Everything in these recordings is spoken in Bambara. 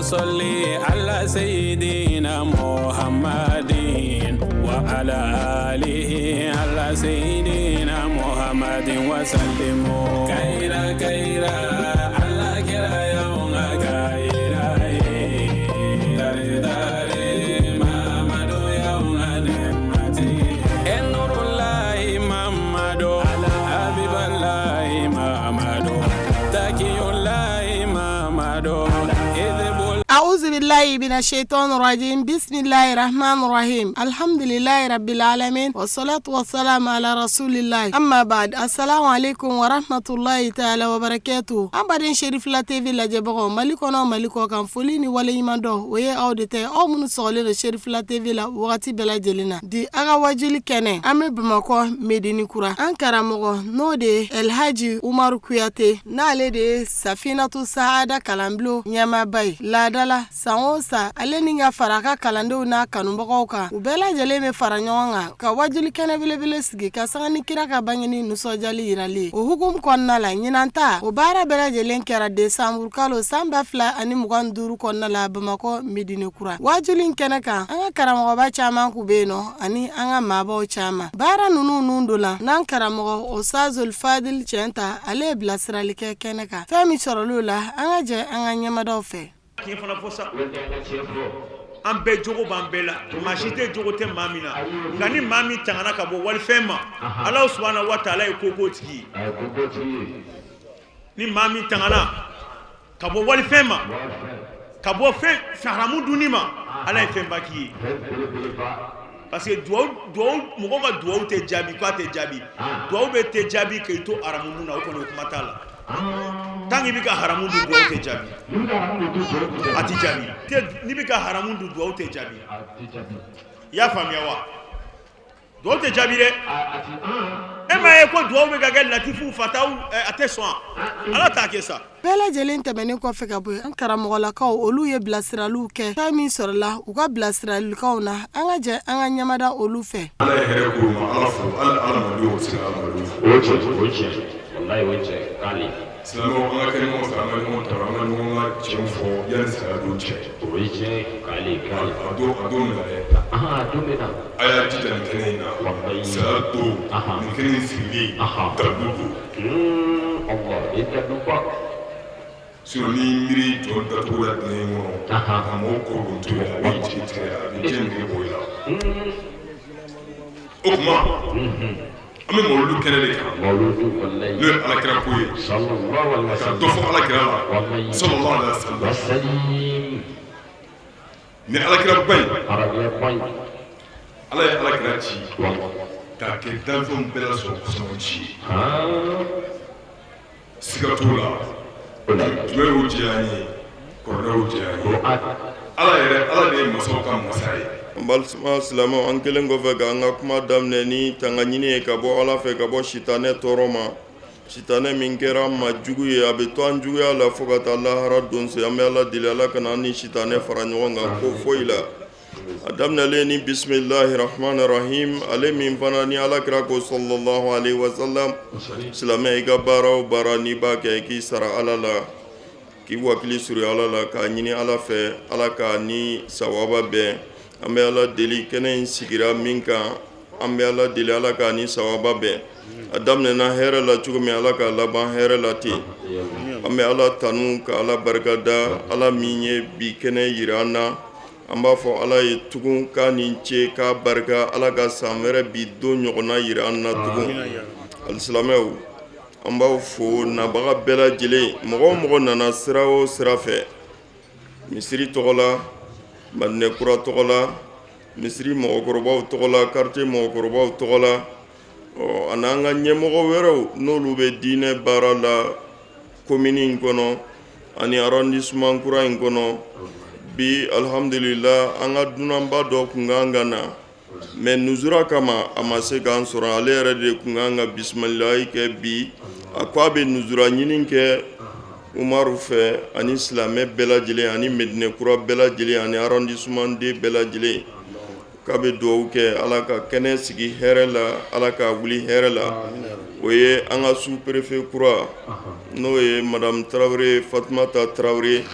Sɔli ala seyidina Muhamadin wa ala alihi ala seyidina Muhamadin wa salimu kayira kayira ala kira y'anw ka kayira ye tare tare Mamadu y'anw ka nɛɛmatigi ye Nurulayi Mamadu Abibalayi Mamadu Takiyulayi Mamadu Auzubillahi mina shaitan rajim bismillahir rahmanir rahim alhamdulillahi rabbil alamin wassalatu wassalamu ala rasulillahi amma ba'd assalamu alaikum wa rahmatullahi ta'ala wa barakatuh an baden Cherifla TV lajɛbagaw Mali kɔnɔ Mali kɔ kan foli ni waleɲuman dɔn o ye aw de ta ye aw minnu sɔgɔlen don Cherifla TV la wagati bɛɛ lajɛlen na di a ka wajuli kɛnɛ an bɛ Bamakɔ Medini Kura an karamɔgɔ n'o de ye Elhaji Umaru Kuyate n'ale de ye Safinatu Saada kalanbulon ɲɛmaaba ye laada la san o san ale ni ka fara a ka kalandenw n'a kanubagaw kan u bɛɛ lajɛlen bɛ fara ɲɔgɔn kan ka wajuli kɛnɛ belebele sigi ka sanga ni kira ka bangeni nisɔndiyali yirali ye o hukumu kɔnɔna la ɲinan ta o baara bɛɛ lajɛlen kɛra desanburu kalo san 2025 kɔnɔna la Bamakɔ Medini Kura wajuli kɛnɛ kan an ka karamɔgɔba caman kun bɛ yen nɔ ani an ka maabaw caman baara ninnu nun dɔ la n'an karamɔgɔ Ustazul Fadil Cɛnta ale ye bilasirali kɛ kɛnɛ kan fɛn min sɔrɔla o la an ka jɛ an ka ɲɛmadaw fɛ tiɲɛ fana fɔ sa an bɛɛ jogo b'an bɛɛ la maa si tɛ jogo tɛ maa min na nka ni maa min tangana ka bɔ walifɛn ma Ala subahana wa taala ye ko k'o tigi ye ni maa min tangana ka bɔ walifɛn ma ka bɔ fɛn haramu dunni ma ala ye fɛnba k'i ye parce que duwawu duwawu mɔgɔ ka duwawu tɛ jaabi k'a tɛ jaabi duwawu bɛ tɛ jaabi k'i to haramu dun na o kɔni o kuma t'a la tant que i bɛ ka haramu dun duwawu tɛ jaabi a tɛ jaabi n'i bɛ ka haramu dun duwawu tɛ jaabi i y'a faamuya wa Duwawu tɛ jaabi dɛ e m'a ye ko duwawu bɛ ka kɛ latifu fataw a tɛ sɔn ala t'a kɛ sa bɛɛ lajɛlen tɛmɛnen kɔfɛ ka bɔ yen an karamɔgɔlakaw olu ye bilasiraliw kɛ fɛn min sɔrɔla u ka bilasiralikanw na an ka jɛ an ka ɲɛmada olu fɛ ala ye hɛrɛ k'u ma ala fo ala adamadenw bɛ se ka adamadenw fo o tiɲɛ o tiɲɛ walayi o tiɲɛ k'ale silamɛw an ka kɛ ɲɔgɔn fɛ an ka ɲɔgɔn ta an ka ɲɔgɔn ka tiɲɛw fɔ yanni saya don cɛ o ye tiɲɛ ye k'ale k'ale a don bɛ na dɛ ahan a don bɛ na a y'a jija nin kɛnɛ in na walayi saya don Ahan. nin kɛnɛ in sigilen Ahan. dalu don Allah i daluba sinon n'i miiri jɔn dacogo la diɲɛ in kɔnɔ Ahan. ka mɔgɔw kɔ don to yen a b'i jigi tigɛ a bɛ diɲɛ nege bɔ i la o tuma an bɛ mawuludu kɛnɛ de kan mawuludu walayi n'o ye alakira ko ye sallallahu alaihi ka wasallam dɔ fɔ alakira la walayi sallallahu alaihi wasallam wasalim ni alakira ba in arabiya ba in ala ye alakira ci walayi k'a kɛ danfɛnw bɛɛ la sɔrɔ kusamanci ye han siga t'o la jumɛn y'o diya an ye kuranɛ y'o diya an ye ala yɛrɛ ala de ye masaw ka masa ye An balima silamɛw an kɛlen kɔfɛ k'an ka kuma daminɛ ni tanga ɲini ye ka bɔ ala fɛ ka bɔ sitanɛ tɔɔrɔ ma sitanɛ min kɛra ma jugu ye a bɛ to an juguya la fo ka taa lahara don se an bɛ ala deli ala kana an ni sitanɛ fara ɲɔgɔn kan ko foyi la a daminɛlen ni bisimilahi rahmani rahim ale min fana ni ala kira ko sallallahu alaihi wasallam silamɛ i ka baara o baara n'i b'a kɛ i k'i sara ala la k'i wakili siri ala la k'a ɲini ala fɛ ala k'a ni sawaba bɛn an bɛ ala deli kɛnɛ in sigira min kan an bɛ ala deli ala k'a ni sawaba bɛn a daminɛna hɛrɛ la cogo min ala k'a laban hɛrɛ la ten an bɛ ala tanu ka ala barika da ala min ye bi kɛnɛ yira an na an b'a fɔ ala ye tugun k'a ni ce k'a barika ala ka san wɛrɛ bi don ɲɔgɔnna yira an na tugun alisilamɛw an b'aw fo nabaga bɛɛ lajɛlen mɔgɔ o mɔgɔ nana sira o sira fɛ misiri tɔgɔ la madinɛ kura tɔgɔ la misiri mɔgɔkɔrɔbaw tɔgɔ la quartier mɔgɔkɔrɔbaw tɔgɔ la ɔ ani an ka ɲɛmɔgɔ wɛrɛw n'olu bɛ diinɛ baara la komini in kɔnɔ ani arrondissement kura in kɔnɔ bi alihamdulila an ka dunanba dɔ tun kan ka na mais nusura kama a ma se k'an sɔrɔ ale yɛrɛ de tun kan ka bisimilayi kɛ bi a ko a bɛ nusura ɲini kɛ umaru fɛ ani silamɛ bɛɛ lajɛlen ani medinɛ kura bɛɛ lajɛlen ani arrondissement den bɛɛ lajɛlen k'a bɛ dugawu kɛ Ala ka kɛnɛ sigi hɛrɛ la Ala ka wuli hɛrɛ la o ye an ka sous-préfet kura n'o ye madame Tarawele Fatumata Tarawele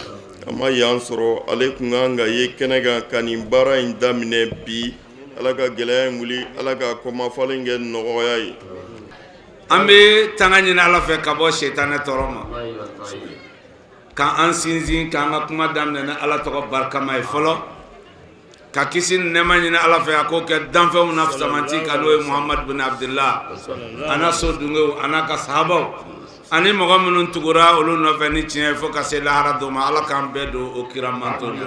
a ma yan sɔrɔ ale tun kan ka ye kɛnɛ kan ka nin baara in daminɛ bi Ala ka gɛlɛya in wuli Ala ka kɔmafalen kɛ nɔgɔya ye. An bɛ tanga ɲini Ala fɛ ka bɔ sitanɛ tɔɔrɔ ma k'an sinsin k'an ka kuma daminɛ ni Ala tɔgɔ barikama ye fɔlɔ ka kisi ni nɛɛma ɲini Ala fɛ a k'o kɛ danfɛnw na fisamanti kan n'o ye Muhamadu bin Abudula a n'a so dungew a n'a ka sahabaw ani mɔgɔ minnu tugura olu nɔfɛ ni tiɲɛ ye fo ka se lahara don ma Ala k'an bɛɛ don o kira mantɔn na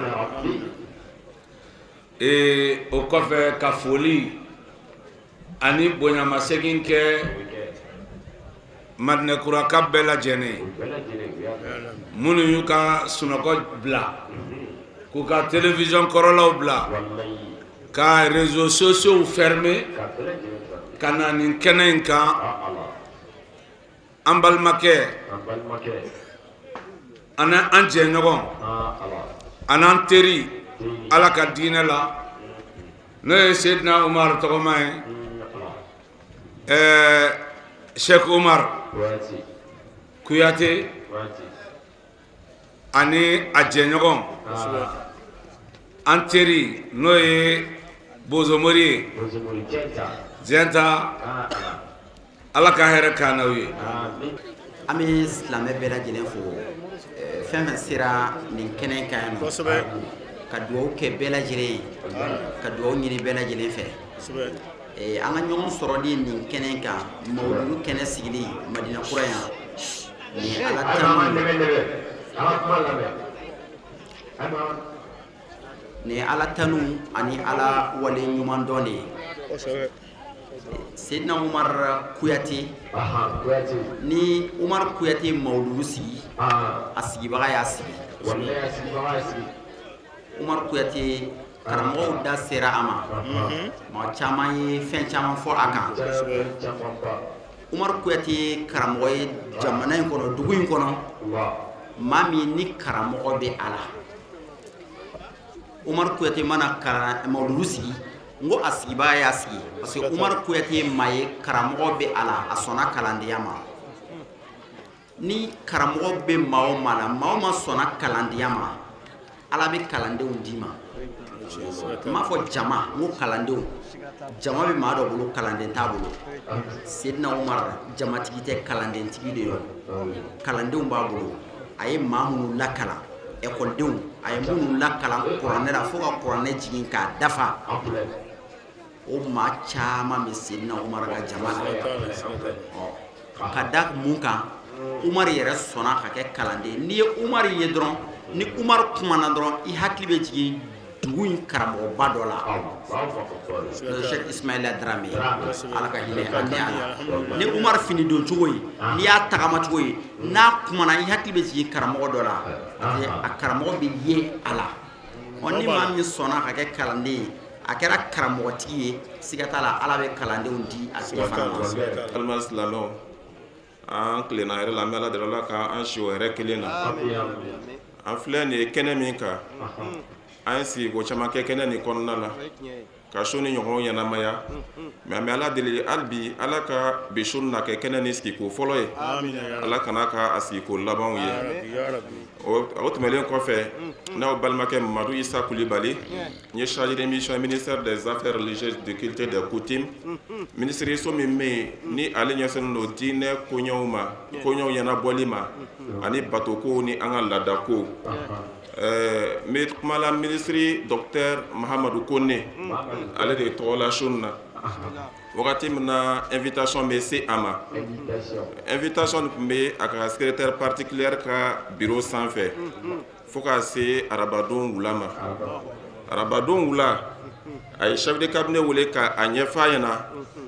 ee o kɔfɛ ka foli ani bonyamasegin kɛ Madinɛkuraka bɛɛ lajɛlen minnu y'u ka sunɔgɔ bila k'u ka télévision kɔrɔlaw bila ka réseaux sociaux fermer ka na nin kɛnɛ in kan an balimakɛ ani an jɛɲɔgɔn an'an teri Ala ka diinɛ la n'o ye Seydina Umaru tɔgɔma ye ɛɛ Sɛki Umaru Kuyate ani a jɛɲɔgɔn an teri n'o ye Bozomori ye Zɛnta Ala ka hɛrɛ k'an n'aw ye. An bɛ silamɛ bɛɛ lajɛlen fo fɛn fɛn sera nin kɛnɛ kan yan nɔ ka dugawu kɛ bɛɛ lajɛlen ye ka dugawu ɲini bɛɛ lajɛlen fɛ an ka ɲɔgɔn sɔrɔli nin kɛnɛ kan mawuludu kɛnɛ sigili Madina kura yan nin Ala tanu nin Ala tanu ani Ala wale ɲuman dɔn de ye Seydina Umar Kuyate ni Umar Kuyate mawuludu sigi a sigibaga y'a sigi Umar Kuyate karamɔgɔw da sera a ma maa caman ye fɛn caman fɔ a kan Umar Kuyate ye karamɔgɔ ye jamana in kɔnɔ dugu in kɔnɔ maa min ni karamɔgɔ bɛ a la Umar Kuyate mana mawuludu sigi n ko a sigibaa y'a sigi parce que Umar Kuyate ye maa ye karamɔgɔ bɛ a la a sɔnna kalandenya ma ni karamɔgɔ bɛ maa o maa la maa o maa sɔnna kalandenya ma Ala bɛ kalandenw d'i ma n m'a fɔ jama n ko kalandenw jama bɛ maa dɔ bolo kalanden t'a bolo Seydina Umar jamatigi tɛ kalandentigi de ye kalandenw b'a bolo a ye maa minnu lakalan ekɔlidenw a ye minnu lakalan kuranɛ la fo ka kuranɛ jigin k'a dafa o maa caman bɛ Seydina Umar ka jama la ka da mun kan Umar yɛrɛ sɔnna ka kɛ kalanden n'i ye Umar ye dɔrɔn ni Umar kumana dɔrɔn i hakili bɛ jigin dugu in karamɔgɔba dɔ la n'o ye Cheikh Ismaila Dramé Ala ka hinɛ a ni a la ni Umar fini don cogo ye n'i y'a tagama cogo ye n'a kumana i hakili bɛ jigin karamɔgɔ dɔ la parce que a karamɔgɔ bɛ ye a la ɔ ni maa min sɔnna ka kɛ kalanden ye a kɛra karamɔgɔtigi ye siga t'a la Ala bɛ kalandenw di a tigi fana ma. Balima silamɛw an tilenna hɛrɛ la an bɛ Ala deli Ala ka an si o hɛrɛ kelen na an filɛ nin ye kɛnɛ min kan an ye sigiko caman kɛ kɛnɛ nin kɔnɔna la ka su nin ɲɔgɔn ɲɛnamaya mais an bɛ Ala deli hali bi Ala ka bi su na kɛ kɛnɛ nin sigiko fɔlɔ ye Ala kana k'a sigiko labanw ye o tɛmɛnen kɔfɛ n'aw balimakɛ Mamadu Isa Kulibali n ye chargé de mission ministère des affaires religieuses de culte et des coutumes minisiriso min bɛ yen ni ale ɲɛsinnen don diinɛ koɲɛw ma koɲɛw ɲɛnabɔli ma ani batokow ni an ka laadakow ɛɛ n bɛ kuma la minisiri docteur Mahamadu Kone ale de tɔgɔ la su in na wagati min na invitation bɛ se a ma invitation tun bɛ a ka secrétaire particulier ka bureau sanfɛ fo ka se arabadon wula ma arabadon wula a ye chef de cabinet wele ka a ɲɛfɔ a ɲɛna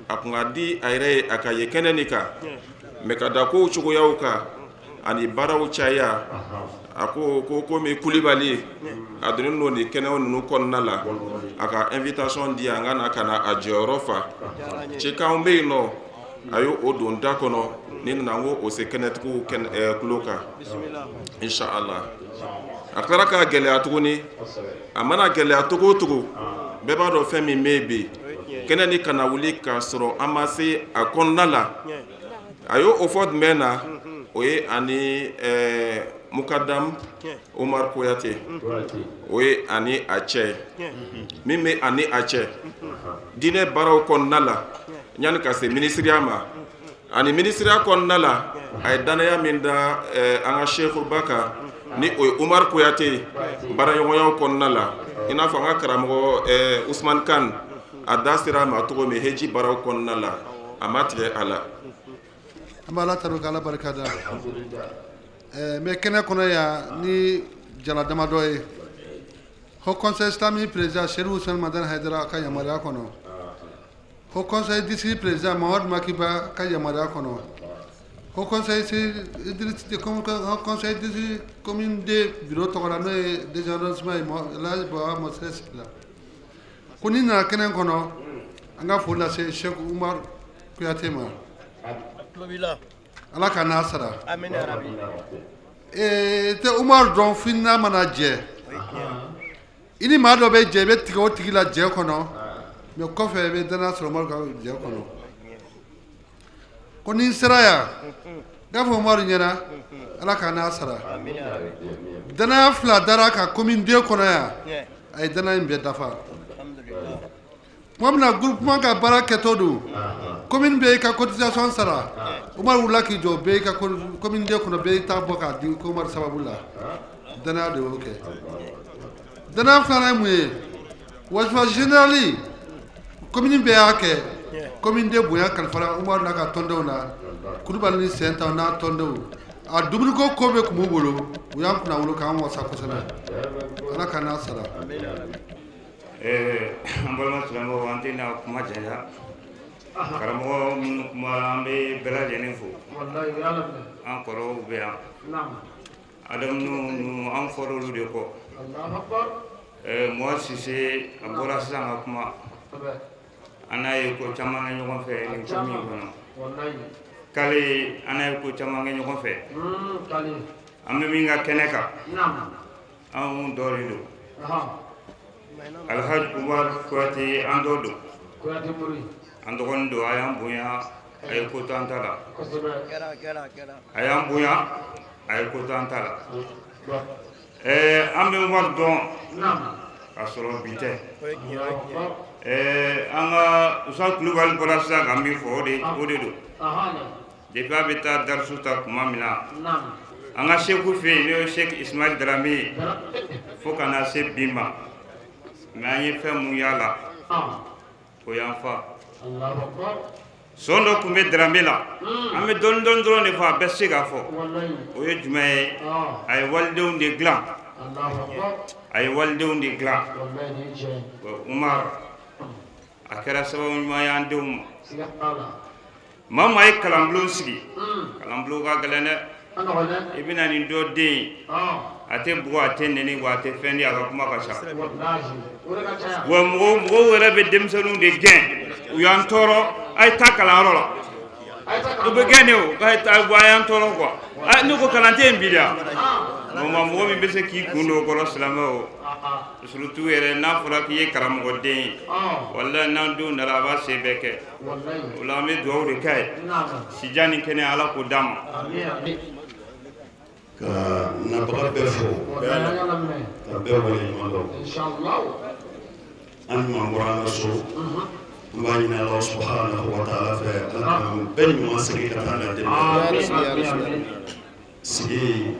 a tun ka di a yɛrɛ ye a ka ye kɛnɛ nin kan mais ka da kow cogoyaw kan ani baaraw caya a ko ko komi Kulibali a donnen don nin kɛnɛw ninnu kɔnɔna la a ka invitation di an ka na ka na a jɔyɔrɔ fa cikanw bɛ yen nɔ a y' o don da kɔnɔ ni nana n ko o se kɛnɛtigiw tulo kan inshallah a tilara k'a gɛlɛya tuguni a mana gɛlɛya cogo o cogo Bɛɛ b'a dɔn fɛn min bɛ yen bi, kɛnɛ ni kana wuli k'a sɔrɔ an ma se a kɔnɔna la. A y'o o fɔ jumɛn na? O ye ani mukadam Omar Kuyate, o ye ani a cɛ min bɛ ani a cɛ diinɛ baaraw kɔnɔna la, yanni ka se minisiriya ma. Ani minisiriya kɔnɔna la, a ye dannaya min da an ka sekuba kan, ni o ye Umar Kuyate ye, baaraɲɔgɔnyaw kɔnɔna la, i n'a fɔ an ka karamɔgɔ Usman Kan a da sera a ma cogo min, heji baaraw kɔnɔna la, a ma tigɛ a la. An bɛ Ala tanu k'Ala barika da. N bɛ kɛnɛ kɔnɔ yan ni jala damadɔ ye. Haut Conseil islamique président Chérif Ousmane Madani Haidara ka yamaruya kɔnɔ, Haut Conseil district président Mamadu Makiba ka yamaruya kɔnɔ, Haut Conseil Haut Conseil district commune deux bureau tɔgɔ la, n'o ye deuxième arrondissement ye, Elhaji Baba Masire Sila, ko ni nana kɛnɛ kɔnɔ, an ka foli lase Cheikh Umar Kuyate ma. Ala ka n'a sara. Ee, tɛ Umar dɔn fo n'a mana jɛ i ni maa dɔ bɛ jɛ, i bɛ tigɛ o tigi la jɛ kɔnɔ, mais kɔfɛ i bɛ danaya sɔrɔ Umaru ka jɛ kɔnɔ. Ko ni n sera yan, n k'a fɔ Umaru ɲɛna, Ala ka n'a sara. Danaya fila dara a kan commune deux kɔnɔ yan, a ye danaya in bɛɛ dafa. Tuma min na groupement ka baara kɛtɔ don, commune bɛɛ y'i ka cotisation sara, Umaru wulila k'i jɔ, bɛɛ y'i ka commune deux kɔnɔ, bɛɛ y'i ta bɔ k'a di. Ko Umaru sababu la, danaya de y'o kɛ. Danaya filanan ye mun ye? Wajifa général, commune bɛɛ y'a kɛ. Commune deux bonya kalifara Umaru n'a ka tɔndenw na. Kulubali ni Sɛnta n'a tɔndenw, a dumuniko ko bɛ kun b'u bolo, u y'an kunna wolo k'an wasa kosɛbɛ. Ala ka n'a sara. An balima silamɛw, an tɛna kuma janya. Karamɔgɔ minnu kuma, an bɛ bɛɛ lajɛlen fo. An kɔrɔw bɛ yan, Adamu ninnu, an fɔra olu de kɔ. Mɔ Sise, a bɔra sisan ka kuma. An n'a ye ko caman kɛ ɲɔgɔn fɛ nin ko min kɔnɔ k'ale, an n'a ye ko caman kɛ ɲɔgɔn fɛ. An bɛ min ka kɛnɛ kan, anw dɔ de don. Alhaji Umar Kuyate, an dɔ don, an dɔgɔnin don. A y'an bonya, a ye ko to an ta la. A y'an bonya, a ye ko to an ta la. An bɛ Umar dɔn k'a sɔrɔ bi tɛ. An ka Usa Kulubali bɔra sisan ka min fɔ, o de don. Depuis a bɛ taa darisu ta tuma min na an ka seku fɛ yen, n'o ye Seki Ismail Darame ye, fo ka na se bi ma, mais an ye fɛn mun y'a la, o y'an fa. Sɔn dɔ tun bɛ Darame la, an bɛ dɔɔni dɔɔni dɔrɔn de fɔ, a bɛɛ se k'a fɔ. O ye jumɛn ye? A ye walidenw de dilan, a ye walidenw de dilan. Umar, a kɛra sababu ɲuman ye an denw ma. Maa maa ye kalanbulon sigi, kalanbulon ka gɛlɛn dɛ. I bɛna nin dɔ den ye, a tɛ bugɔ, a tɛ nɛni wa a tɛ fɛn di, a ka kuma ka ca. Wa mɔgɔw mɔgɔw yɛrɛ bɛ denmisɛnninw de gɛn, u y'an tɔɔrɔ, a ye taa kalanyɔrɔ la. U bɛ gɛn de, o k'a ye taa, a y'an tɔɔrɔ quoi. Ne ko kalan tɛ yen bi de wa? Mɔgɔ min bɛ se k'i kun don o kɔrɔ, silamɛw surtout yɛrɛ, n'a fɔra k'i ye karamɔgɔden ye, walahi, n'an denw nana, a b'a se bɛɛ kɛ. O la an bɛ dugawu de k'a ye, sijan ni kɛnɛya, Ala k'o d'a ma. Ka nabaga bɛɛ fo ka bɛɛ waleɲuman dɔn. An ɲuman bɔra an ka so, an b'a ɲini Ala subahanahu wa taala fɛ, Ala k'an bɛɛ ɲuman segin ka taa an ka denbaya sigi.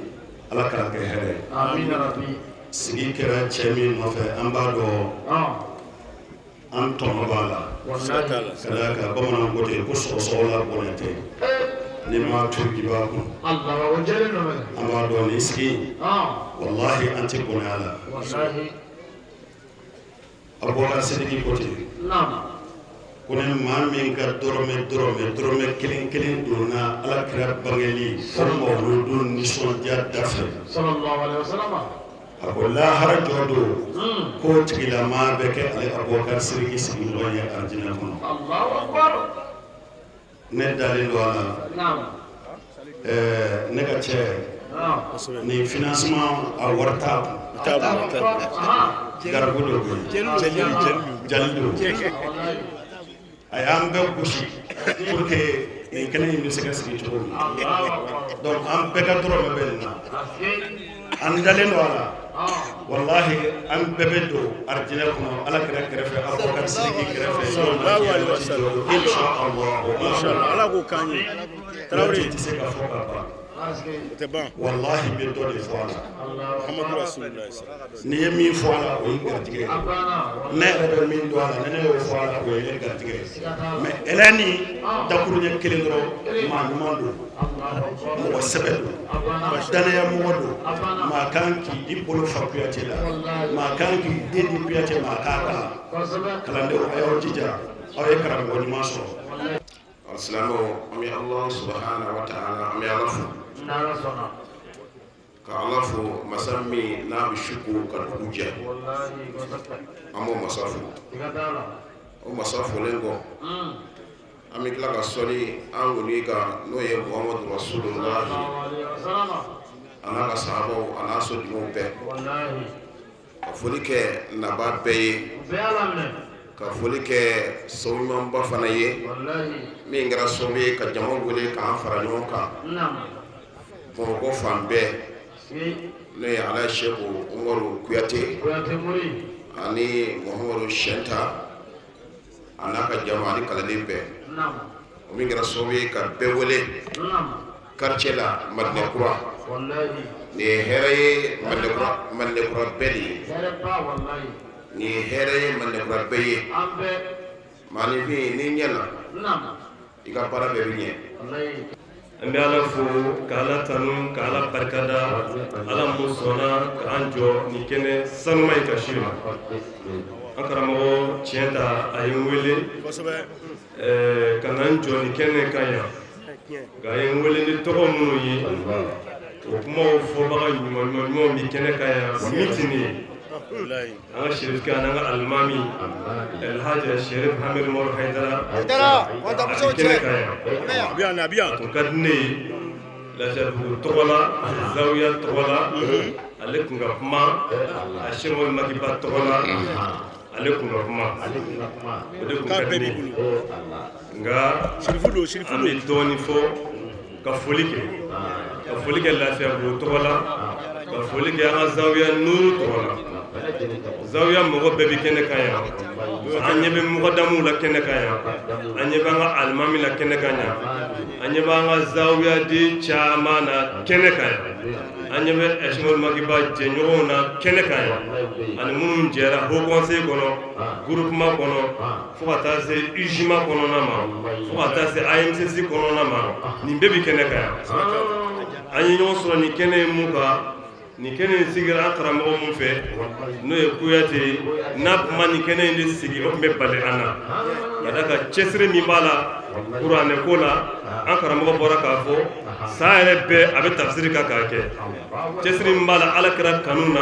Ala k'a kɛ hɛrɛ ye. Sigi kɛra cɛ min nɔfɛ, an b'a dɔn an tɔnɔ b'a la, ka d'a kan bamananw ko ten ko sɔgɔsɔgɔ la bɔnɛ tɛ, n'i m'a to i b'a kun. An b'a dɔn nin sigi, walahi, an tɛ bɔnɛ a la. Abubakar Sidiki ko ten ko ni maa min ka dɔrɔmɛ dɔrɔmɛ dɔrɔmɛ kelen kelen donna Ala kira bangeli o mawuludu nisɔndiya da fɛ, a ko lahara jɔ don, k'o tigilamaa bɛ kɛ ale Abubakar Sidiki sigiɲɔgɔn ye arijinɛ kɔnɔ. Ne dalen don a la. Ne ka cɛ, nin financement a wari t'a kun. Garibu don koyi, jali don. A y'an bɛɛ gosi pour que nin kɛnɛ in bɛ se ka sigi cogo min na. Donc an bɛɛ ka dɔrɔmɛ bɛ nin na, an dalen don a la. Walahi, an bɛɛ bɛ don arijinɛ kɔnɔ Ala kira kɛrɛfɛ, Abubakar Sidiki kɛrɛfɛ. Inshallah, Ala k'o k'an ye. Tarawele tɛ se ka fɔ ka ban. O tɛ ban. Walahi, n bɛ dɔ de fɔ a la. Muhammadu Rasulullah. N'i ye min fɔ a la, o ye garijɛgɛ ye. Ne yɛrɛ bɛ min dɔn a la, ni ne y'o fɔ a la, o ye ne garijɛgɛ ye. Mais Hélène, dakuruɲɛ kelen dɔrɔn, maa ɲuman don, mɔgɔ sɛbɛ don, danaya mɔgɔ don. Maa kan k'i bolo fa Kuyate la, maa kan k'i den di Kuyate ma a k'a kalan. Kalandenw, a y'aw jija, aw ye karamɔgɔ ɲuman sɔrɔ. Alisilamɛw, an bɛ Allah subahana wa taala, an bɛ Ala fo, ka Ala fo, masa min n'a bɛ su ko ka dugu jɛ, an b'o masa fo. O masa folen kɔ, an bɛ tila ka sɔli an kuntigi kan, n'o ye Muhamadu Rasulullahi, a n'a ka sahabaw, a n'a sodenw bɛɛ. Ka foli kɛ nabaa bɛɛ ye, ka foli kɛ sababu ɲumanba fana ye min kɛra sababu ye ka jama wele k'an fara ɲɔgɔn kan Bamakɔ fan bɛɛ, n'o ye Alaji Seku Umaru Kuyate ani Muhamadu Sɛnta a n'a ka jama ani kalanden bɛɛ. O min kɛra sababu ye ka bɛɛ wele quartier la Madinɛ Kura. Nin ye hɛrɛ ye Madinɛ Kura bɛɛ de ye. Nin ye hɛrɛ ye Madinɛ Kura bɛɛ ye. Maaninfin, n'i ɲɛna, i ka baara bɛɛ bɛ ɲɛ. An bɛ Ala fo, ka Ala tanu, ka Ala barikada, Ala mun sɔnna k'an jɔ nin kɛnɛ sanuma in kan su in na. An karamɔgɔ tiɲɛ ta, a ye n wele ka na n jɔ nin kɛnɛ kan yan. Nka a ye n wele ni tɔgɔ minnu ye, o kumaw fɔbaga ɲuman ɲuman bɛ kɛnɛ kan yan min tɛ ne ye. An ka sherifkɛ an ka alimami Elhaji Sherif Hamidu Umaru Hayidara, a bɛ kɛnɛ kan yan. A tun ka di ne ye Lafiyabugu tɔgɔ la, Zawiya tɔgɔ la, ale tun ka kuma, a Sɛki Makiba tɔgɔ la, ale tun ka kuma, o de tun ka di ne ye. Nka an bɛ dɔɔnin fɔ ka foli kɛ, ka foli kɛ Lafiyabugu tɔgɔ la, ka foli kɛ an ka zawiya nuru tɔgɔ la. Zawiya mɔgɔ bɛɛ bɛ kɛnɛ kan yan. An ɲɛ bɛ mɔgɔdamuw la kɛnɛ kan yan, an ɲɛ bɛ an ka alimami la kɛnɛ kan yan, an ɲɛ bɛ an ka zawiyaden caman na kɛnɛ kan yan, an ɲɛ bɛ Ɛsimɔli Makiba jɛɲɔgɔnw na kɛnɛ kan yan, ani minnu jɛra haut conseil kɔnɔ, groupement kɔnɔ, fo ka taa se UJMA kɔnɔna ma, fo ka taa se AMCC kɔnɔna ma. Nin bɛɛ bɛ kɛnɛ kan yan. An ye ɲɔgɔn sɔrɔ nin kɛnɛ in mun kan, nin kɛnɛ in sigira an karamɔgɔ mun fɛ, n'o ye Kuyate ye, n'a tun ma nin kɛnɛ in de sigi, o tun bɛ bali an na ka d'a kan cɛsiri min b'a la kuranɛ ko la. An karamɔgɔ bɔra k'a fɔ, san yɛrɛ bɛɛ a bɛ tafsiri kan k'a kɛ. Cɛsiri min b'a la Ala kira kanu na,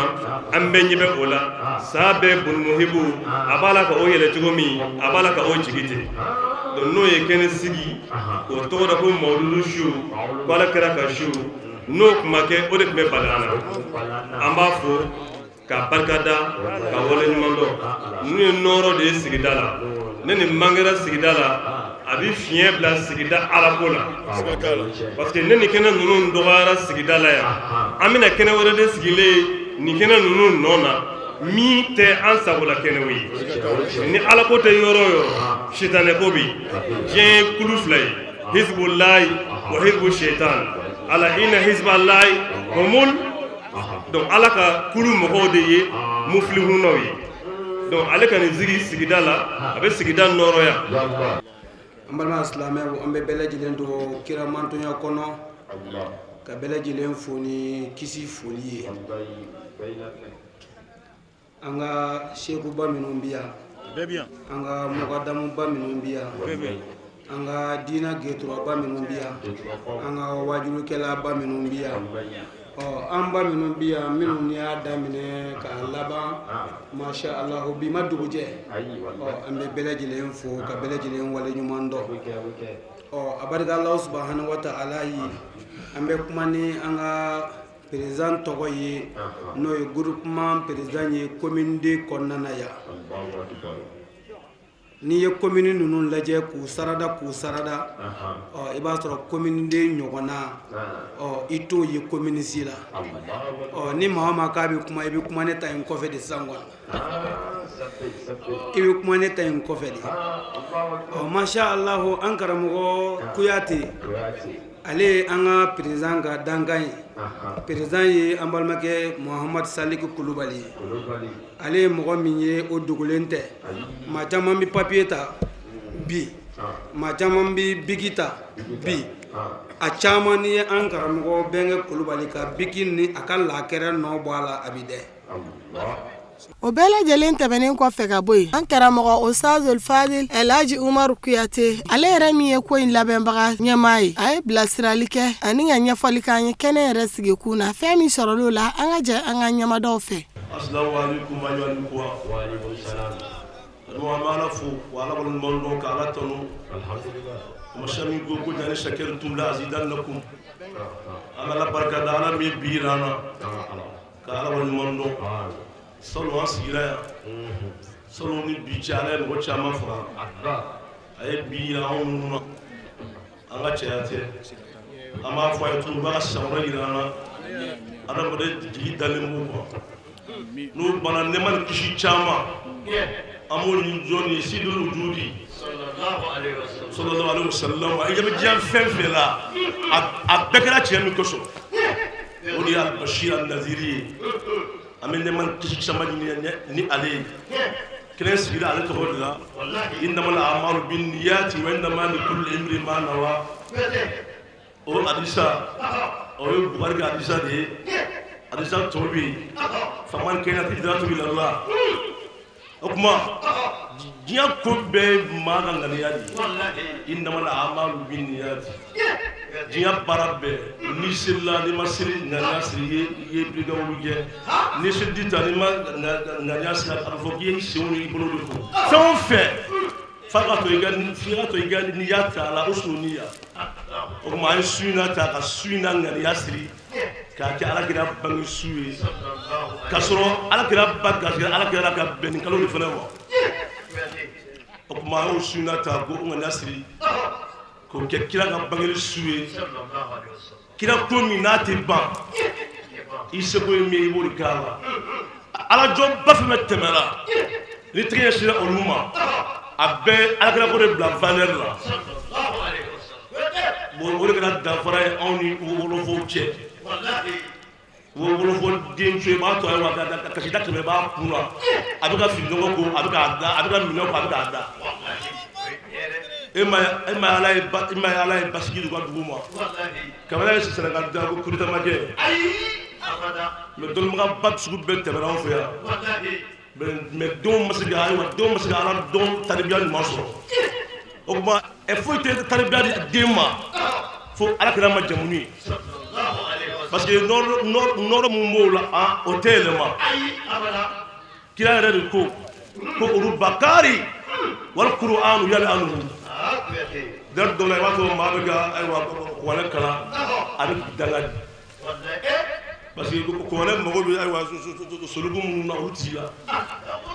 an bɛɛ ɲɛ bɛ o la. San bɛɛ bunumuhibu a b'a la ka o yɛlɛ cogo min, a b'a la ka o jigi ten. Donc n'o ye kɛnɛ sigi k'o tɔgɔ da ko mawuludu su, ko Ala kira ka su, n'o tun ma kɛ, o de tun bɛ bali an na. An b'a fo ka barika da, ka wale ɲuman dɔn. Ninnu ye nɔɔrɔ de ye sigida la. Ne nin mangera sigida la, a bɛ fiɲɛ bila sigida alako la, parce que ne ni kɛnɛ ninnu dɔgɔyara sigida la yan, an bɛna kɛnɛ wɛrɛ de sigilen nin kɛnɛ ninnu nɔ na min tɛ an sagola kɛnɛw ye. Ni alako tɛ yɔrɔ o yɔrɔ, sitanɛ ko bɛ yen. Diɲɛ ye kulu fila ye, hizbulayi wa hizbu shaitan. Ala inna hizbalayi humul. Donc ala ka kulu mɔgɔw de ye mufilihunaw ye. Donc ale ka nin sigi sigida la, a bɛ sigida nɔrɔya. An balima silamɛw, an bɛ bɛɛ lajɛlen don kira mantonya kɔnɔ, ka bɛɛ lajɛlen fo ni kisi foli ye. An ka sekuba minnu bi yan, an ka mɔgɔdamuba minnu bi yan, an ka diina geturaba minnu bi yan, an ka wajulukɛlaba minnu bi yan, ɔ an ba minnu bi yan, minnu ni y'a daminɛ k'a laban, masha Allah, bi ma dugujɛ. Ɔ an bɛ bɛɛ lajɛlen fo ka bɛɛ lajɛlen waleɲuman dɔn. Ɔ a barika Allah subahana wa ta'ala ye, an bɛ kuma ni an ka Président tɔgɔ ye, n'o ye groupement président ye commune deux kɔnɔna na yan. N'i ye commune ninnu lajɛ k'u sarada k'u sarada, ɔ i b'a sɔrɔ commune deux ɲɔgɔnna, ɔ i t'o ye commune si la. Ɔ ni maa o maa k'a bɛ kuma, i bɛ kuma ne ta in kɔfɛ de sisan kɔni, i bɛ kuma ne ta in kɔfɛ de. Ɔ masha Allah, an karamɔgɔ Kuyate, ale ye an ka président ka dankan ye. Président ye an balimakɛ Muhamadu Saliku Kulubali ye. Ale ye mɔgɔ min ye, o dogolen tɛ. Maa caman bɛ papiye ta bi, maa caman bɛ biki ta bi. A caman ni ye an karamɔgɔ Bɛnkɛ Kulubali ka biki ni a ka lakɛrɛ nɔ bɔ a la, a bɛ dɛ. O bɛɛ lajɛlen tɛmɛnen kɔfɛ ka bɔ yen, an karamɔgɔ Ustazul Fadil Elhaji Umaru Kuyate, ale yɛrɛ min ye ko in labɛnbaga ɲɛmaa ye, a ye bilasirali kɛ ani ka ɲɛfɔli k'an ye kɛnɛ yɛrɛ sigikun na. Fɛn min sɔrɔla o la, an ka jɛ an ka ɲɛmadaw fɛ. Asalamu alaikum ayyuhal ikhwa. Wa alaikum salam. An bɛ Ala fo wa Ala waleɲuman dɔn ka Ala tanu. Alhamdulillah. Masa min ko ko la in shakartum la azidannakum. An bɛ Ala barika da, Ala min ye bi jira an na. Ka Ala waleɲuman dɔn. Salon an sigira yan, salon ni bi cɛ, Ala ye mɔgɔ caman faga. A ye bi jira anw minnu na, an ka cɛya tɛ. An b'a fɔ a ye tuguni, u b'a ka san wɛrɛ jira an na. Adamaden jigi dalen b'u kan, n'u banna nɛɛma ni kisi caman, an b'o ɲini jɔn ye? Sidul wujudi sallallahu alaihi wasallam. I bɛ diɲɛ fɛn fɛn la, a bɛɛ kɛra cɛ min kosɔn, o de ye Albashir An-Naziri ye. An bɛ nɛɛma ni kisi caman ɲini ni ale ye. Kelen sigira ale tɔgɔ de la. Innamal a'malu binniyati wa innama likulli imrin ma nawa. O hadisa, o ye Bukari ka hadisa de ye. Hadisa tɔ bɛ yen, faman kanat hijratuhu ila Allah. O tuma diɲɛ ko bɛɛ ye maa ka ŋaniya de ye. Innamal a'malu binniyati. Diɲɛ baara bɛɛ, n'i selila, n'i ma seli ŋaniya siri, i ye birikawulu kɛ. N'i seliji ta, n'i ma ŋaniya siri, a bɛ fɔ k'i ye senw n'i bolo de ko. Fɛn o fɛn, f'a ka to i ka f'i ka to i ka niya ta a la, usnu niya. O tuma an ye su in na ta ka su in na ŋaniya siri k'a kɛ Ala kira bange su ye, k'a sɔrɔ Ala kira ba garisɛgɛ Ala kira ka bɛn nin kalo de fana ma. O tuma an y'o su in na ta k'o ŋaniya siri k'o kɛ kira ka bangeli su ye. Kira ko min n'a tɛ ban, i seko ye min ye, i b'o de k'a la. Ala jɔnba fɛn fɛn tɛmɛna, ni tɛgɛ ɲɛsinna olu ma, a bɛɛ Ala kira ko de bila valeur la. Bon, o de kɛra danfara ye anw ni wolofɔw cɛ. Wolofɔ den i b'a to a kasida kɛmɛ b'a kun na, a bɛ ka fini nɔgɔ ko, a bɛ k'a da, a bɛ ka minɛn ko, a bɛ k'a da. E ma ala ye e ma ala ye basigi u ka dugu ma kabini ye Sɛnɛgali da ko coup d'État ma kɛ. Mais dɔnnibagaba sugu bɛɛ tɛmɛna anw fɛ yan, mais denw ma se ka, ayiwa, denw ma se ka ala dɔn taribiya ɲuman sɔrɔ. O tuma ɛ foyi tɛ taribiya di den ma fo Ala kira ma jamu ye, parce que nɔrɔ mun b'o la, o tɛ yɛlɛma. Kira yɛrɛ de ko ko olu bakari wal Qur'anu yal'anuhu. Dari dɔ la, i b'a sɔrɔ maa bɛ ka, ayiwa, kuranɛ kalan, a bɛ danga di, parce que kuranɛ mago bɛ, ayiwa, soluku minnu na, olu t'i la.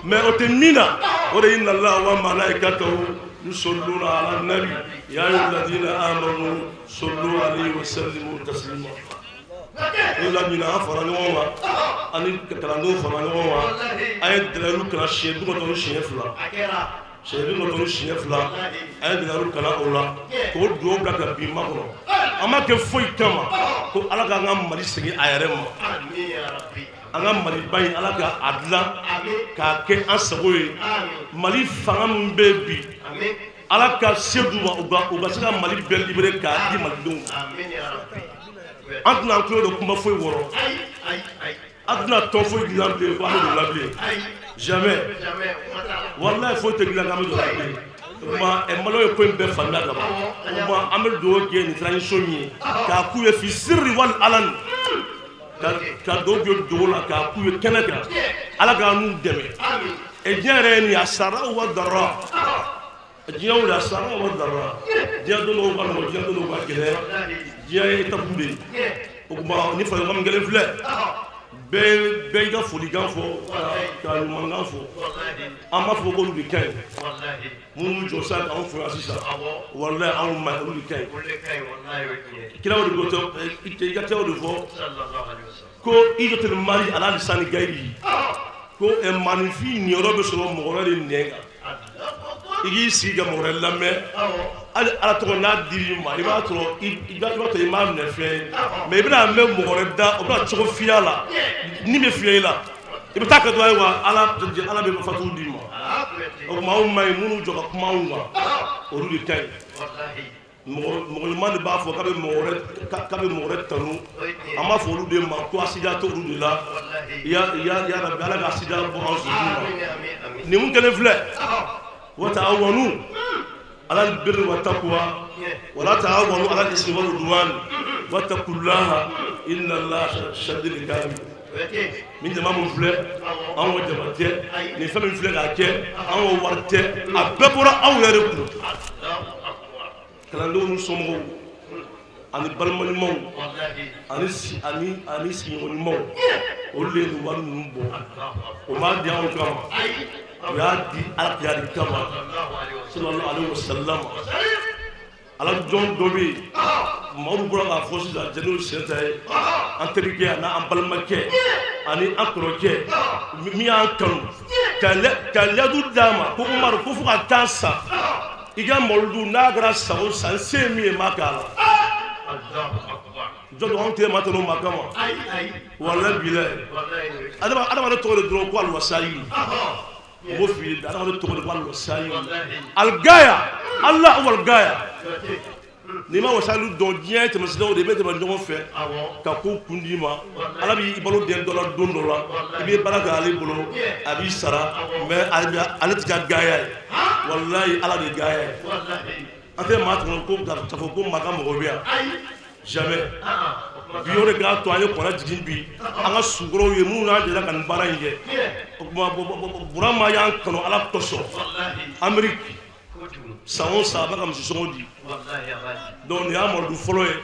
Mais o tɛ min na, o de ye inna Allaha wa malaikatahu yusalluna ala nabi ya ayyuhalladhina amanu sallu alayhi wa sallimu taslima. O la ɲinan, an fara ɲɔgɔn kan, ani kalandenw fara ɲɔgɔn kan, an ye dalayilu kalan siɲɛ 92, siɲɛ 92. An ye dalayilu kalan o la k'o dugawu bila ka bin ma kɔnɔ. An ma kɛ foyi kama ko Ala k'an ka Mali segin a yɛrɛ ma. An ka Maliba in, Ala ka a dilan k'a kɛ an sago ye. Mali fanga min bɛ yen bi, Ala ka se d'u ma, u ka se ka Mali bɛɛ libérer k'a di malidenw ma. An tɛna an tulo don kuma foyi wɔrɔ, an tɛna tɔn foyi dilan bilen ko an bɛ don la bilen. Jamais, walayi, foyi tɛ dilan k'an bɛ don la bilen. O tuma maliyɛnw ye ko in bɛɛ faamuya ka ban. O tuma an bɛ dugawu kɛ nin transition in ye, k'a k'u ye fi sirri wal alani, ka dugawu kɛ dogo la, k'a k'u ye kɛnɛ kan. Ala k'an n'u dɛmɛ. Ɛ diɲɛ yɛrɛ ye nin ye, a sara wa dara, diɲɛ wuli, a sara wa dara. Diɲɛ don dɔw ka nɔgɔn, diɲɛ don dɔw ka gɛlɛn. Diɲɛ ye étape de ye. O tuma ni faraɲɔgɔn min kɛlen filɛ, bɛɛ bɛɛ y'i ka folikan fɔ ka ɲumankan fɔ. An b'a fɔ k'olu de ka ɲi, minnu jɔ sisan k'anw fo yan sisan, walayi anw ma, olu de ka ɲi. Kira de ko i ka kiraw de fɔ ko ijatul mari ala lisani gayiri, ko maaninfin niyɔrɔ bɛ sɔrɔ mɔgɔ wɛrɛ de nɛn kan. I k'i sigi ka mɔgɔ wɛrɛ lamɛn, hali ala tɔgɔ n'a dir'i ma, i b'a sɔrɔ i b'a sɔrɔ i m'a minɛ fɛn ye, mais i bɛna mɛn mɔgɔ wɛrɛ da, o bɛna cogo fiyɛ la, ni bɛ fiyɛ i la, i bɛ taa kɛ dɔrɔn, ayiwa, ala bɛ fatuw d'i ma. O tuma anw ma ɲi, minnu jɔ ka kuma anw kan, olu de ka ɲi. Mɔgɔ ɲuman de b'a fɔ k'a bɛ mɔgɔ wɛrɛ tanu. An b'a fɔ olu de ma ko asida t'olu de la. Ya ya ya Rabi, ala ka asida bɔ an sɔrɔ ma. Nin mun kɛlen filɛ, wa ta'awanu ala albirri wa taqwa wala ta'awanu ala al-ismi wal udwan wattaqullaha inna Allaha shadidul iqab. Min jama mun filɛ, anw ka jama tɛ. Nin fɛn min filɛ k'a kɛ, anw ka wari tɛ, a bɛɛ bɔra anw yɛrɛ de kun. Kalandenw ni somɔgɔw ani balima ɲumanw ani sigiɲɔgɔn ɲumanw, olu de ye nin wari ninnu bɔ. O m'a di anw kama, o y'a di ala kira de kama, sallallahu alaihi wasallam. Ala jɔn dɔ bɛ yen, Mamadu bɔra k'a fɔ sisan, jɛnɛw sɛta ye an terikɛ ani an balimakɛ ani an kɔrɔkɛ min y'an kanu ka ladu d'a ma ko Umaru, ko fo ka taa sa i ka mawuludu n'a kɛra san o san, se ye min ye, n b'a k'a la. Jɔn don, anw tɛ maa tɔnɔ maa kama, walayi bilayi. Adamaden tɔgɔ de dɔrɔn ko aliwasayi, n b'o f'i ye, adamaden tɔgɔ de ko aliwasayi, aligaya ala waligaya. N'i ma wasali dɔn, diɲɛ tɛmɛsiraw de i bɛ tɛmɛ ɲɔgɔn fɛ ka ko kun d'i ma. Ala b'i balo den dɔ la, don dɔ la i bɛ baara kɛ ale bolo, a b'i sara, mais ale tɛ ka gaya ye, walayi ala de gaya ye. An tɛ maa tɔmɔ ko k'a fɔ ko maa ka mɔgɔ bɛ yan, jamais. Bi o de k'a to an ye kɔnɔ jigin bi an ka sunkɔrɔw ye minnu n'an delila ka nin baara in kɛ. O tuma Burama y'an kanu ala kosɔn. Amérique, san o san a bɛ ka misi sɔngɔ di. Donc nin y'a mawuludu fɔlɔ ye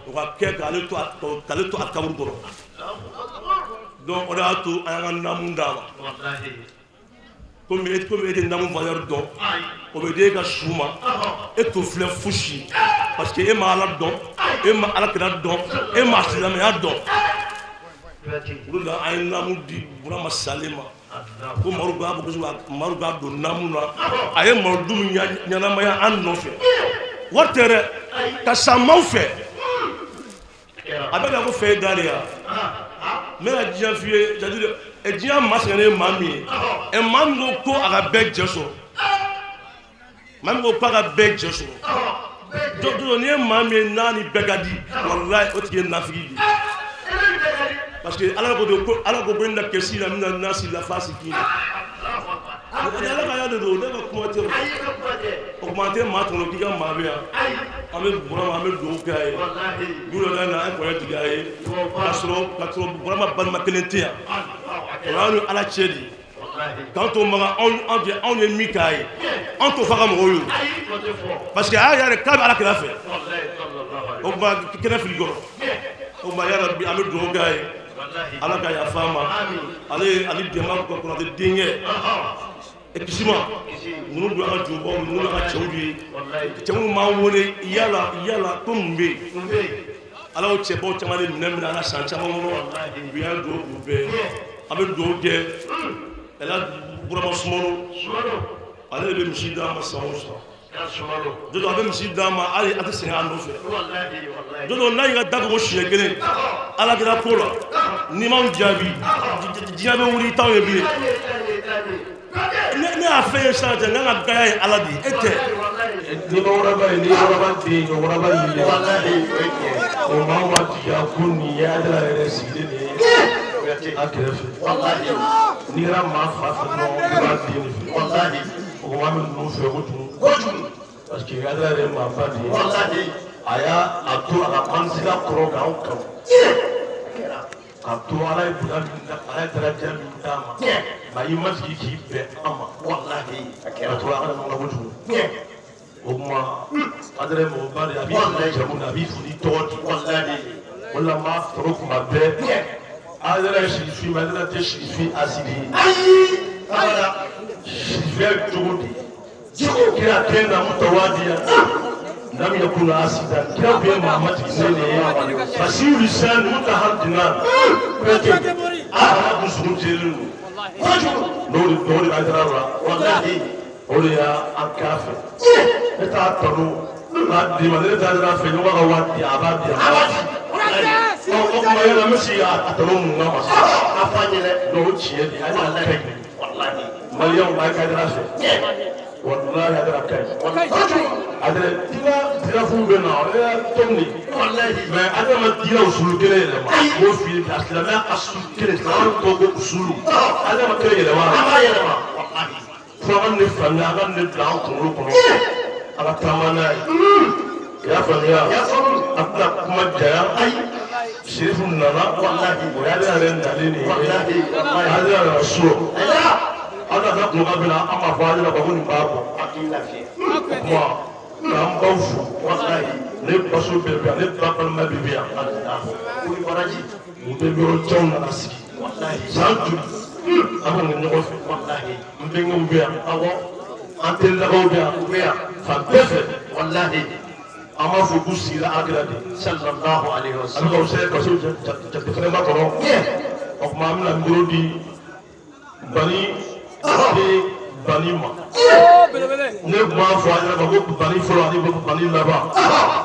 o ka kɛ k'ale to a kaburu kɔrɔ. Donc o de y'a to an y'an ka naamu d'a ma. Komi e tɛ naamu valeur dɔn, o bɛ d'e ka su ma, e t'o filɛ fosi, parce que e ma ala dɔn, e ma ala kira dɔn, e ma silamɛya dɔn. O de la an ye naamu di Burama salen ma ko Madu k'a bɔ, Madu k'a don naamu na. A ye mawuludu min ɲɛnamaya an nɔfɛ, wari tɛ dɛ, ka san maaw fɛ, a bɛ ka ko fɛ ye da de ya. N bɛna diɲɛ f'i ye, c'est à dire diɲɛ maa sɛgɛnnen ye maa min ye, maa min ko ko a ka bɛɛ jɛ sɔrɔ, maa min ko k'a ka bɛɛ jɛ sɔrɔ, jɔ n'i ye maa min ye n'a ni bɛɛ ka di, walayi o tigi ye nafigi de ye. Parce que ala ko ko ala ko inna kasira mina nasi la fasikina. Ala ka ya de don, ne ka kuma tɛ. O kuma tɛ maa tɔnɔ k'i ka maa bɛ yan. An bɛ Burama, an bɛ dugawu kɛ a ye bi wula in na, an ye kɔɲɔ jigin a ye k'a sɔrɔ Burama balima kelen tɛ yan. O y'an ni ala cɛ de ye. K'an to Makan, anw tɛ, anw ye min k'a ye, anw t'o fɔ a ka mɔgɔw ye, parce que a y'a yɛrɛ k'a bɛ ala kira fɛ. O tuma kɛnɛ fili kɔrɔ. O tuma yarabi, an bɛ dugawu k'a ye, ala ka yafa a ma. Ale ye ani Dɛnba Konate denkɛ Kisima ninnu don, an ka jobaw ninnu, an ka cɛw de ye, cɛ minnu b'an wele yala yala ko mun bɛ yen. Ala y'o cɛbaw caman de minɛ minɛ an na san caman kɔnɔ. Bi an ye dugawu k'u bɛɛ, an bɛ dugawu kɛ Ɛla Burama Sumano, ale de bɛ misi d'an ma san o san. Don dɔ a bɛ misi d'an ma, hali a tɛ sɛgɛn an nɔfɛ. Don dɔ n'a y'i ka da dogo siɲɛ kelen, ala kɛra ko la, n'i m'anw jaabi, diɲɛ bɛ wuli i t'anw ye bilen. Ne y'a fɛn ye sisan cɛ, n kan ka gaya ye ala de ye, e tɛ. N'i ma waraba ye, n'i ye waraba den ye, waraba y'i la, o maa ma jigiya ko nin ye Adala yɛrɛ sigilen de ye a kɛrɛfɛ. N'i kɛra maa fa fɛ dɔrɔn, i b'a den de fɛ. O kuma bɛ ninnu fɛ kojugu, parce que Adala yɛrɛ ye maaba de ye. A y'a a to a ka mansila kɔrɔ k'anw kanu, k'a to ala ye bonya min da, ala ye daraja min d'a ma, nka i ma sigi k'i bɛn an ma, ka to a ka ɲɔgɔn na kojugu. O kuma Adala ye mɔgɔba de ye, a b'i fo ni jamu de, a b'i fo ni tɔgɔ de. O de la n b'a tɔrɔ kuma bɛɛ. Hayidara ye sirifi mais Hayidara tɛ sirifi asidi ye. Ayi, abada. Sirifiya ye cogo di? Cogo kira kana mutawadiya. Lam yakun asidan. Kira tun ye maa majiginnen de ye. Fasihu lisan mutahaddinan. Kuyate. A dusukun jɛlen don. N'o de n'o de bɛ Hayidara la. Walahi. O de y'a k'a fɛ. Ne t'a tanu k'a d'i ma, ne t'a Hayidara fɛ, ɲɔgɔn ka waati a b'a di yan. A b'a di. Ɔ o tuma yala n bɛ sigi a tanu mun kama sisan? A f'a ɲɛnɛ. Donc o tiɲɛ de ye, Hayidara ka ɲi. Walahi. Maliyɛnw b'a kɛ Hayidara fɛ. Walahi Hayidara ka ɲi. Hayidara dina dinafu bɛ na o ye tɔn de ye. Walahi. Mais Hayidara ma dina usulu kelen yɛlɛma. N b'o f'i ye a silamɛya asulu kelen silamɛya tɔgɔ ko usulu. Hayidara ma kelen yɛlɛma. A m'a yɛlɛma. Walahi. Fo a ka nin faamuya, a ka nin bila an kunkolo kɔnɔ, a ka taama n'a ye. I y'a faamuya? A tɛna kuma janya. Ayi, Sirifu nana, walahi, o y'ale yɛrɛ nalen de ye. Walahi, ale nana so. Aw ka taa kungo bɛ na, an b'a fɔ ale ma ko nin b'a bɔ. A k'i lafiya. O tuma k'an baw fo, walahi, ne baso bɛɛ bɛ yan, ne ba balima bɛɛ bɛ yan. O ni baraji. U bɛ yɔrɔ janw nana sigi. Walahi, san joli an bɛ ɲɔgɔn fɛ. Walahi. N bɛnkɛw bɛ yan, awɔ, an terilakaw bɛ yan, u bɛ yan fan bɛɛ fɛ. Walahi, an b'a fɔ k'u sigira alakira de sallallahu alaihi wa sallam. A bɛ ka o sɛ kaso jate fɛnɛ ma kɔnɔ. O tuma an bɛna micro di Bani de Bani ma. Ne tun b'a fɔ a ɲɛna ko Bani fɔlɔ ani Bani laban.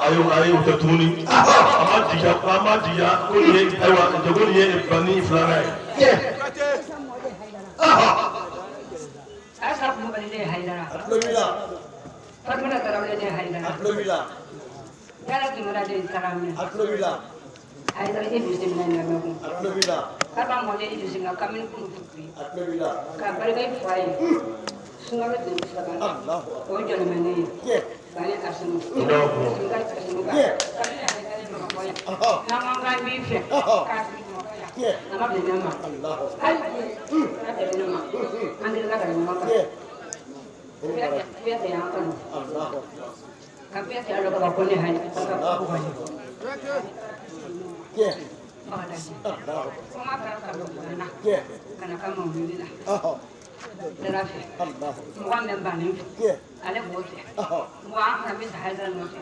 Ayi ayi, o tɛ tuguni. An b'a jigiya, an b'a jigiya ko nin ye, ayiwa, ko nin ye Bani filanan ye. Asa Kulubali ne ye Hayidara. A tulo b'i la. Fatumata Tarawele ne ye Hayidara. A tulo b'i la. Yala Tunkara de ye Tarawele. A tulo b'i la. Hayidara e bisimila in lamɛn kun. A tulo b'i la. Kaba mɔden e bisimila kabini kunu tubi. A tulo b'i la. Ka barika i fa ye. Sunkalo tile saba. O ye jɔnɛmɛ ye. Bani Asimu. Tunkara Asimu kan. Kabini Hayidara ye Bamakɔ yan. N'an ko k'an b'i fɛ. K'a sigi Bamakɔ yan. A ma bɛn ne ma. Hali bi. A bɛn ne ma. An delila ka ɲɔgɔn kan. Kuyate y'an kanu. Ka Kuyate y'a dɔn ka ko ne hayi. Ka ko hayi. Ko ma taara ka bɔ na. Ka na ka mawuludi la. Dara fɛ. Mɔgɔ min bannen fɛ. Ale b'o fɛ. Mɔgɔ an fana bɛ sa Hayidara nɔfɛ.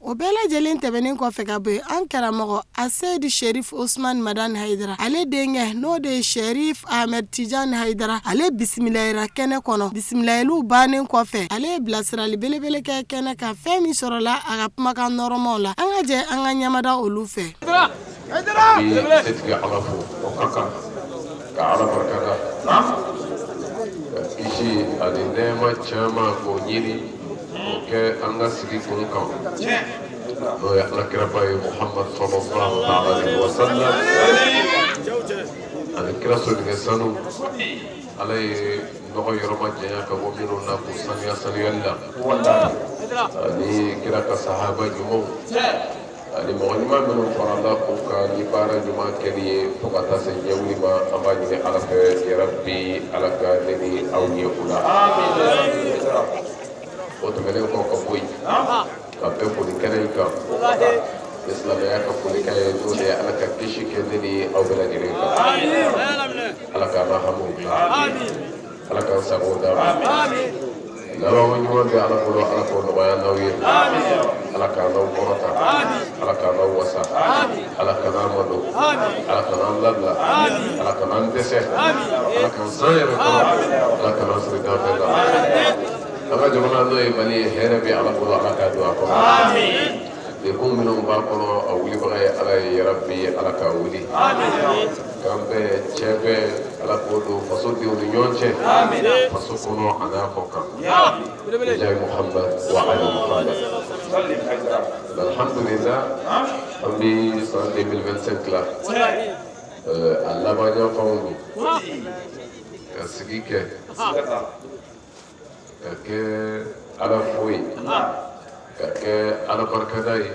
O bɛɛ lajɛlen tɛmɛnen kɔfɛ ka bɔ yen, an karamɔgɔ Aseyidu Sherif Osman Madani Hayidara, ale denkɛ n'o de ye Sherif Ahmed Tijani Hayidara, ale bisimilayira kɛnɛ kɔnɔ. Bisimilayiliw bannen kɔfɛ, ale ye bilasirali belebele kɛ kɛnɛ kan, fɛn min sɔrɔla a ka kumakan nɔrɔmaw la, an ka jɛ an ka ɲamada olu fɛ. Bi setigi Ala fo, o ka kan ka Ala barika da, ka kisi ani nɛɛma caman k'o ɲini k'o kɛ an ka sigi kun kan, n'o ye alakiraba ye Muhamadu sallallahu alaihi wa sallam, ani kira sodenkɛ sanu, Ala ye nɔgɔ yɔrɔ majanya ka bɔ minnu na k'u sanuya sanuyali la, ani kira ka sahaba ɲumanw ani mɔgɔ ɲuman minnu farala u kan ni baara ɲuman kɛli ye fo ka taa se ɲɛwuli ma. An b'a ɲini Ala fɛ, yarabi, Ala ka ne ni aw ye u la. O tɛmɛnen kɔ ka bɔ yen, ka bɛɛ fo nin kɛnɛ in kan ni silamɛya ka folikan ye, n'o de ye Ala ka kisi kɛ ne ni aw bɛɛ lajɛlen kan, Ala k'an ka hamiw dilan, Ala k'an sago d'a ma. Laban ɲuman bɛ Ala bolo, Ala k'o nɔgɔya n'aw ye, Ala k'an n'aw kɔrɔta, Ala k'an n'aw wasa, Ala kan'an malo, Ala kan'an labila, Ala kan'an dɛsɛ, Ala k'an san yɛrɛ kɔrɔ, Ala kan'an siri danfɛn na. An ka jamana n'o ye Mali ye, hɛrɛ bɛ Ala bolo, Ala k'a don a kɔnɔ. Degun minnu b'a kɔnɔ, a wulibaga ye Ala ye, yarabi, Ala k'a wuli. Kan bɛɛ cɛ bɛɛ, Ala k'o don faso denw ni ɲɔgɔn cɛ, faso kɔnɔ a n'a kɔ kan. Bijahi Muhammad wa ali Muhammad. Alhamdulillah, an bɛ san 2025 la, a laban yanfanw don, ka sigi kɛ ka kɛ Ala fo ye, ka kɛ Ala barikada ye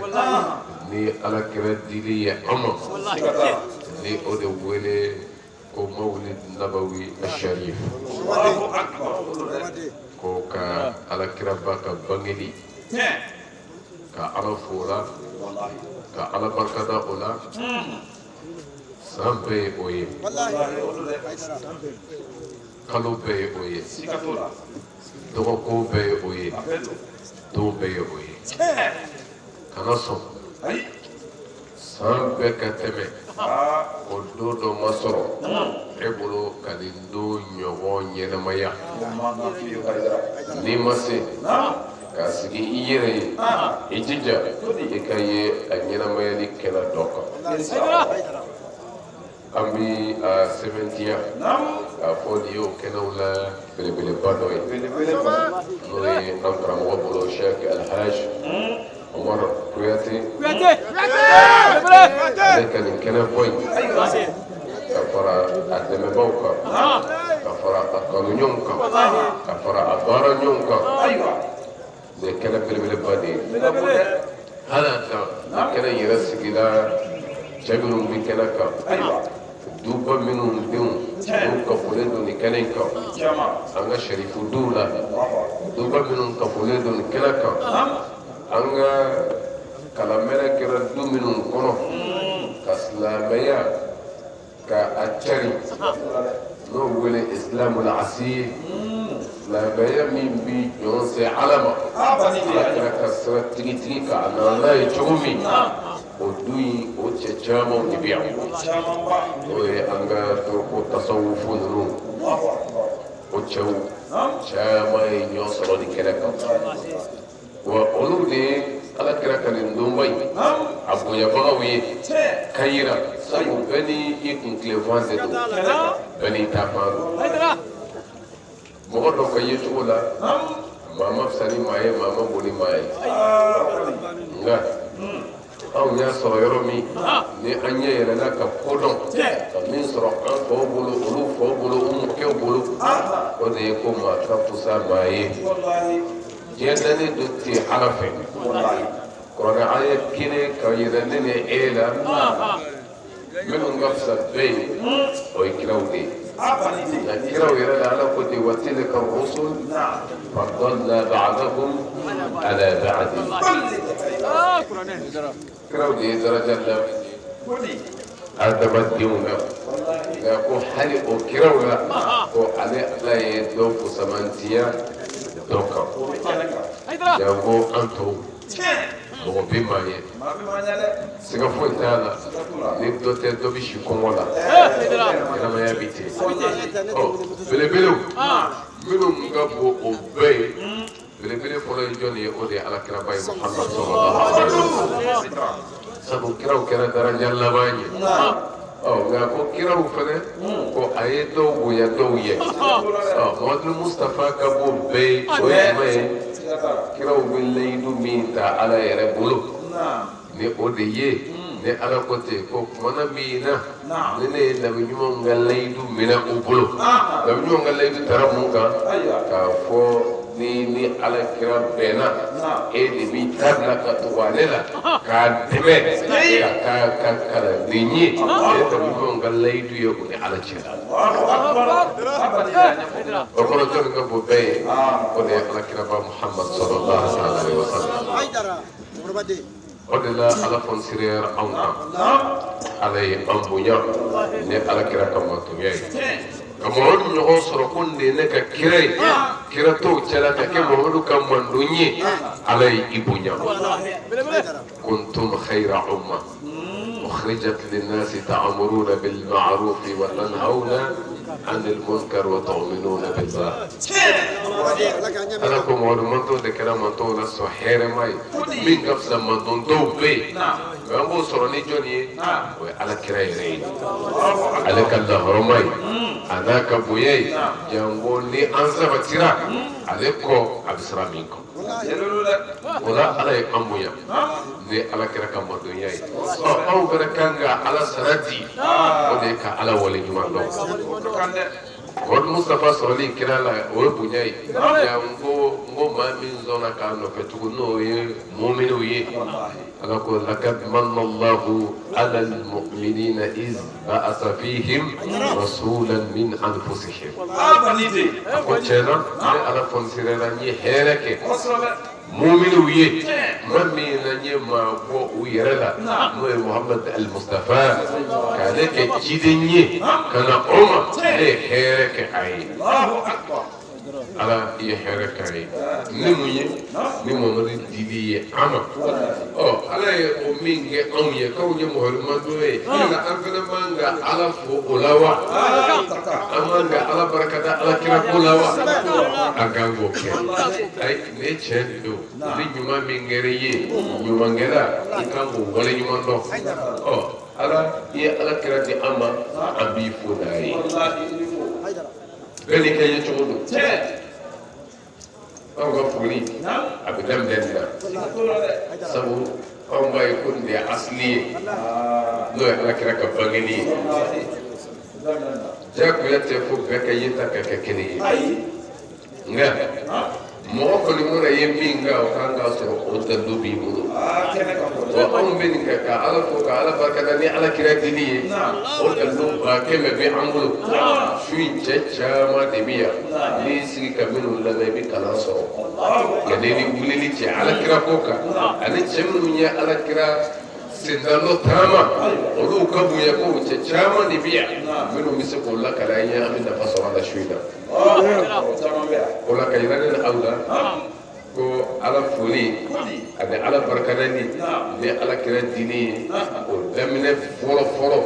ni Ala kira dili ye an ma, ni o de wele. Ko mawlid nabawi asharif, ko ka alakiraba ka bangeli, ka Ala fo o la, ka Ala barikada o la. San bɛɛ ye o ye, kalo bɛɛ ye o ye, dɔgɔkun bɛɛ ye o ye, don bɛɛ ye o ye. Kana sɔn san bɛɛ ka tɛmɛ o don dɔ ma sɔrɔ e bolo ka nin don ɲɔgɔn ɲɛnamaya. N'i ma se k'a sigi i yɛrɛ ye, i jija i ka ye a ɲɛnamayali kɛnɛ dɔ kan. An bɛ a sɛmɛntiya k'a fɔ nin y'o kɛnɛw la belebeleba dɔ ye, n'o ye an karamɔgɔ bolo Sheikh Alhaji Omar Kuyate, ale ka nin kɛnɛ bɔ in, ka fara a dɛmɛbaaw kan, ka fara a kanuɲɔgɔnw kan, ka fara a baaraɲɔgɔnw kan. Nin ye kɛnɛ belebeleba de ye. Hali a dan nin kɛnɛ in yɛrɛ sigila, cɛ minnu bɛ kɛnɛ kan, duba minnu denw n'u kafolen don nin kɛnɛ in kan, an ka sarifu duw la, duba minnu kafolen don nin kɛnɛ kan, an ka kalamɛnɛ kɛra du minnu kɔnɔ ka silamɛya ka a cari, n'o wele islamul asil, silamɛya min bi jɔn se Ala ma, Ala kira ka sira tigitigi ka a nana n'a ye cogo min, o du in o cɛ camanw de bɛ yan, n'o ye an ka toroko tasawufu ninnu, o cɛw caman ye ɲɔgɔn sɔrɔ nin kɛnɛ kan. Wa olu de ye Ala kira ka nin donba in a bonyabagaw ye ka yira, sabu bɛɛ ni i kun tilenfan de don, bɛɛ n'i taafan don. Mɔgɔ dɔ ka yecogo la, maa ma fisa ni maa ye, maa ma bon ni maa ye. Nka anw y'a sɔrɔ yɔrɔ min, ni an ɲɛ yɛlɛla ka ko dɔn, ka min sɔrɔ an faw bolo, olu faw bolo, u mɔkɛw bolo, o de ye ko maa ka fusa maa ye. Diɲɛ dannen don ten Ala fɛ. Kuranɛ aya kelen ka yira ne ni e la, minnu ka fisa bɛɛ ye, o ye kiraw de ye. Nka kiraw yɛrɛ la, Ala ko ten: wa tilka rusul faddalna ba'dahum ala ba'din. Kiraw de ye daraja laban ye adamadenw na. Nka ko hali o kiraw la, ko ale Ala ye dɔ fusamantiya dɔ kan, janko an tɔw. Mɔgɔ bɛ maa ye, siga foyi t'a la, ni dɔ tɛ, dɔ bɛ si kɔngɔ la. Ɲɛnamaya bɛ ten. Ɔ belebelew minnu ka bon o bɛɛ ye, belebele fɔlɔ ye jɔn ye? O de ye Ala kiraba ye Muhamadu sallallahu alaihi wasallam. Sabu kiraw kɛra daraja laban ye. Ɔ nka ko kiraw fana, ko a ye dɔw bonya dɔw ye. Ɔ Muhamadu Mustafa ka bon bɛɛ ye, o ye jumɛn ye? Kiraw bɛ layidu min ta Ala yɛrɛ bolo, ni o de ye ni Ala ko ten ko kumana min na ni ne ye nabi ɲumanw ka layidu minɛ u bolo. Nabi ɲumanw ka layidu tara mun kan? K'a fɔ ni ni Ala kira bɛnna, e de b'i ta bila ka tugu ale la k'a dɛmɛ ka k'a ka kalanden ye. O ye nabi ɲumanw ka layidu ye u ni Ala cɛ. O kɔrɔ, jɔnni ka bon bɛɛ ye? O de ye Ala kiraba Muhamadu sallallahu alaihi wasallam. O de la Ala fɔnisireyara anw kan, Ala ye an bonya ni Ala kira ka mantonya ye, ka Mamadu ɲɔgɔn sɔrɔ ko nin ye ne ka kira ye kira tɔw cɛla, ka kɛ Mamadu ka mandon ye. Ala ye i bonya. Kuntum khayra umma ukhrijat linnasi ta'muruna bil ma'rufi wa tanhauna 'anil munkar wa tu'minuna billah. Ala ko Mamadu manton de kɛra mantonw la sɔn hɛrɛma ye min ka fisa manton tɔw bɛɛ ye. Mɛ an b'o sɔrɔ ni jɔnni ye? O ye Ala kira yɛrɛ ye, ale ka lahɔrɔma ye, a n'a ka bonya ye, janko ni an sabatira ale kɔ, a bɛ sira min kan. O la Ala ye an bonya ni Ala kira ka mantonya ye. Ɔ anw fana kan ka Ala sara di, o de ye ka Ala wale ɲuman dɔn. Muhamadu Mustafa sɔrɔli kira la, o ye bonya ye. Nka n ko maa min sɔnna k'a nɔfɛ tugun, n'o ye muminiw ye, Ala ko: "Lakad manna Allahu ala almu'minina iz ba'asa fihim rasulan min anfusihim." A ko tiɲɛ na, ne Ala fɔnisirela, n ye hɛrɛ kɛ muminiw ye ma min na n ye maa bɔ u yɛrɛ la, n'o ye Muhamad al Mustafa, k'ale kɛ ciden ye ka na o ma. Ne ye hɛrɛ kɛ a ye. Ala i ye hɛrɛ k'a ye ni mun ye? Ni Muhamadu dili ye an ma. Ɔ, Ala ye o min kɛ anw ye, k'anw ye Muhamadu ye, yala an fana man ka Ala fo o la wa? An man ka Ala barikada Ala kira ko la wa? An kan k'o kɛ. Ayi, nin ye tiɲɛ de don. Ni ɲuman min kɛra i ye, ɲumankɛla, i kan k'o wale ɲuman dɔn. Ɔ, Ala i ye Ala kira di an ma, an b'i fo n'a ye. Bɛɛ n'i ka ye cogo don. Anw ka foli a bɛ daminɛ nin na, sabu anw b'a ye ko nin de ye asili ye, n'o ye Ala kira ka bangeni ye. Diyagoya tɛ fo bɛɛ ka yeta ka kɛ kelen ye, nka mɔgɔ kɔni mana ye min kɛ, o kan k'a sɔrɔ o dalilu b'i bolo. Wa anw bɛ nin kɛ ka Ala fo, ka Ala barikada ni Ala kira dili ye. O dalilu 100 bɛ an bolo. Su in, cɛ caman de bɛ yan, n'i sigi ka minnu lamɛn, i bɛ kalan sɔrɔ. Nka ni ni wulili cɛ Ala kira ko kan, ani cɛ minnu ye Ala kira sendalɔ taama, olu ka bonya ko cɛ caman de bɛ yan minnu bɛ se k'o lakale an ye, an bɛ nafa sɔrɔ a la su in na. O la, ka yira ne ni aw la ko Ala foli ani Ala barikadali ni Ala kira dili ye, o daminɛ fɔlɔ fɔlɔ,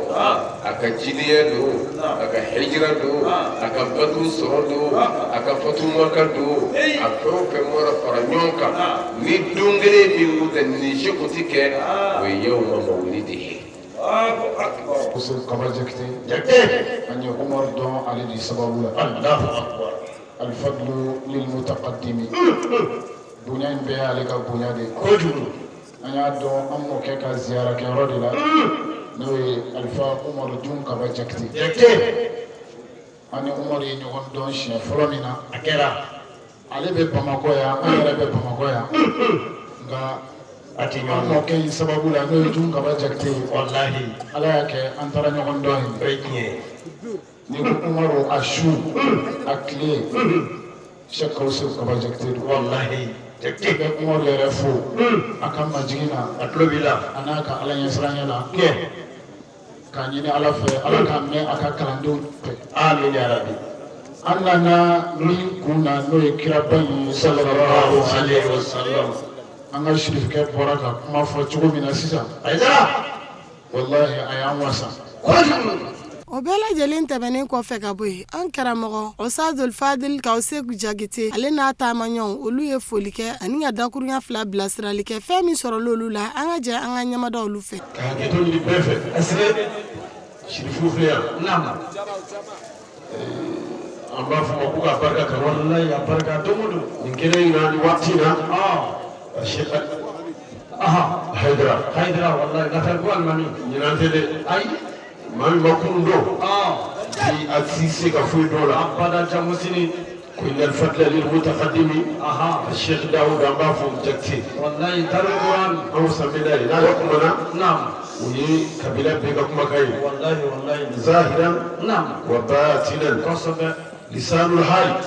a ka cidenya don, a ka hijira don, a ka Baduru sɔrɔ don, a ka Fatumaka don, a fɛn o fɛn mana fara ɲɔgɔn kan ni don kelen min kun tɛ nin si kun ti kɛ, o ye yawma mawulidi ye. Kosɛbɛ, Kaba Jakite, an ye Umar dɔn ale de sababu la. Allahu akbar. Alfadlu lil mutaqaddimi, bonya in bɛɛ y'ale ka bonya de ye. Kojugu. An y'a dɔn an mɔkɛ ka ziyara kɛyɔrɔ de la, n'o ye Alifa Umaru Jun Kaba Jakite. Jakite. An ni Umaru ye ɲɔgɔn dɔn siɲɛ fɔlɔ min na, a kɛra ale bɛ Bamakɔ yan, an yɛrɛ bɛ Bamakɔ yan, nka a tɛ an ɲɔgɔn mɔkɛ in sababu la, n'o ye Jun Kaba Jakite ye, Walahi. Ala y'a kɛ an taara ɲɔgɔn dɔn yen. O ye tiɲɛ ye. N'i ko Umaru, a su a tile, Cheikh Kawusu Kaba Jakite don. Walahi. Jakite bɛ Umaru yɛrɛ fo a ka majigin na. A tulo b'i la. A n'a ka Ala ɲɛsiranɲɛ la. Tiɲɛ. K'a ɲini Ala fɛ, Ala k'a mɛn a ka kalandenw fɛ. Amin ya rabbi. An nana min kun na, n'o ye kiraba in ye, sallallahu alayhi wa sallam. An ka sirifikɛ bɔra ka kuma fɔ cogo min na sisan, Hayidara. Walahi, a y'an wasa. Kojugu. O bɛɛ lajɛlen tɛmɛnen kɔfɛ ka bɔ yen, an karamɔgɔ Osazol Fadil Kawuseku Jakite, ale n'a taamaɲɔgɔnw, olu ye foli kɛ ani ka dakurunya fila bilasirali kɛ. Fɛn min sɔrɔla olu la, an ka jɛ an ka ɲɛmada olu fɛ. Ka hakɛto ɲini bɛɛ fɛ. Est-ce que sirifu filɛ yan? Naam. An b'a fɔ ma ko k'a barika kan. Walayi, a barika don o don. Nin kɛnɛ in na, nin waati in na, Cheikh Hayidara. Hayidara, walayi, Lafiyabugu alimami. Ɲinan tɛ dɛ. Ayi. Maa min ma kunun dɔn, bi a ti se ka foyi dɔn o la. Abada, jamu sini. Ko innal fadla lil mutaqaddimi. Cheikh Daoud, an b'a fɔ Jakite. Walayi, Darul Quran. Anw sanbeda ye n'ale kumana, o ye kabila bɛɛ ka kumakan ye. Walayi, walayi. Zahiran wa batinan. Kosɛbɛ. Lisanul hal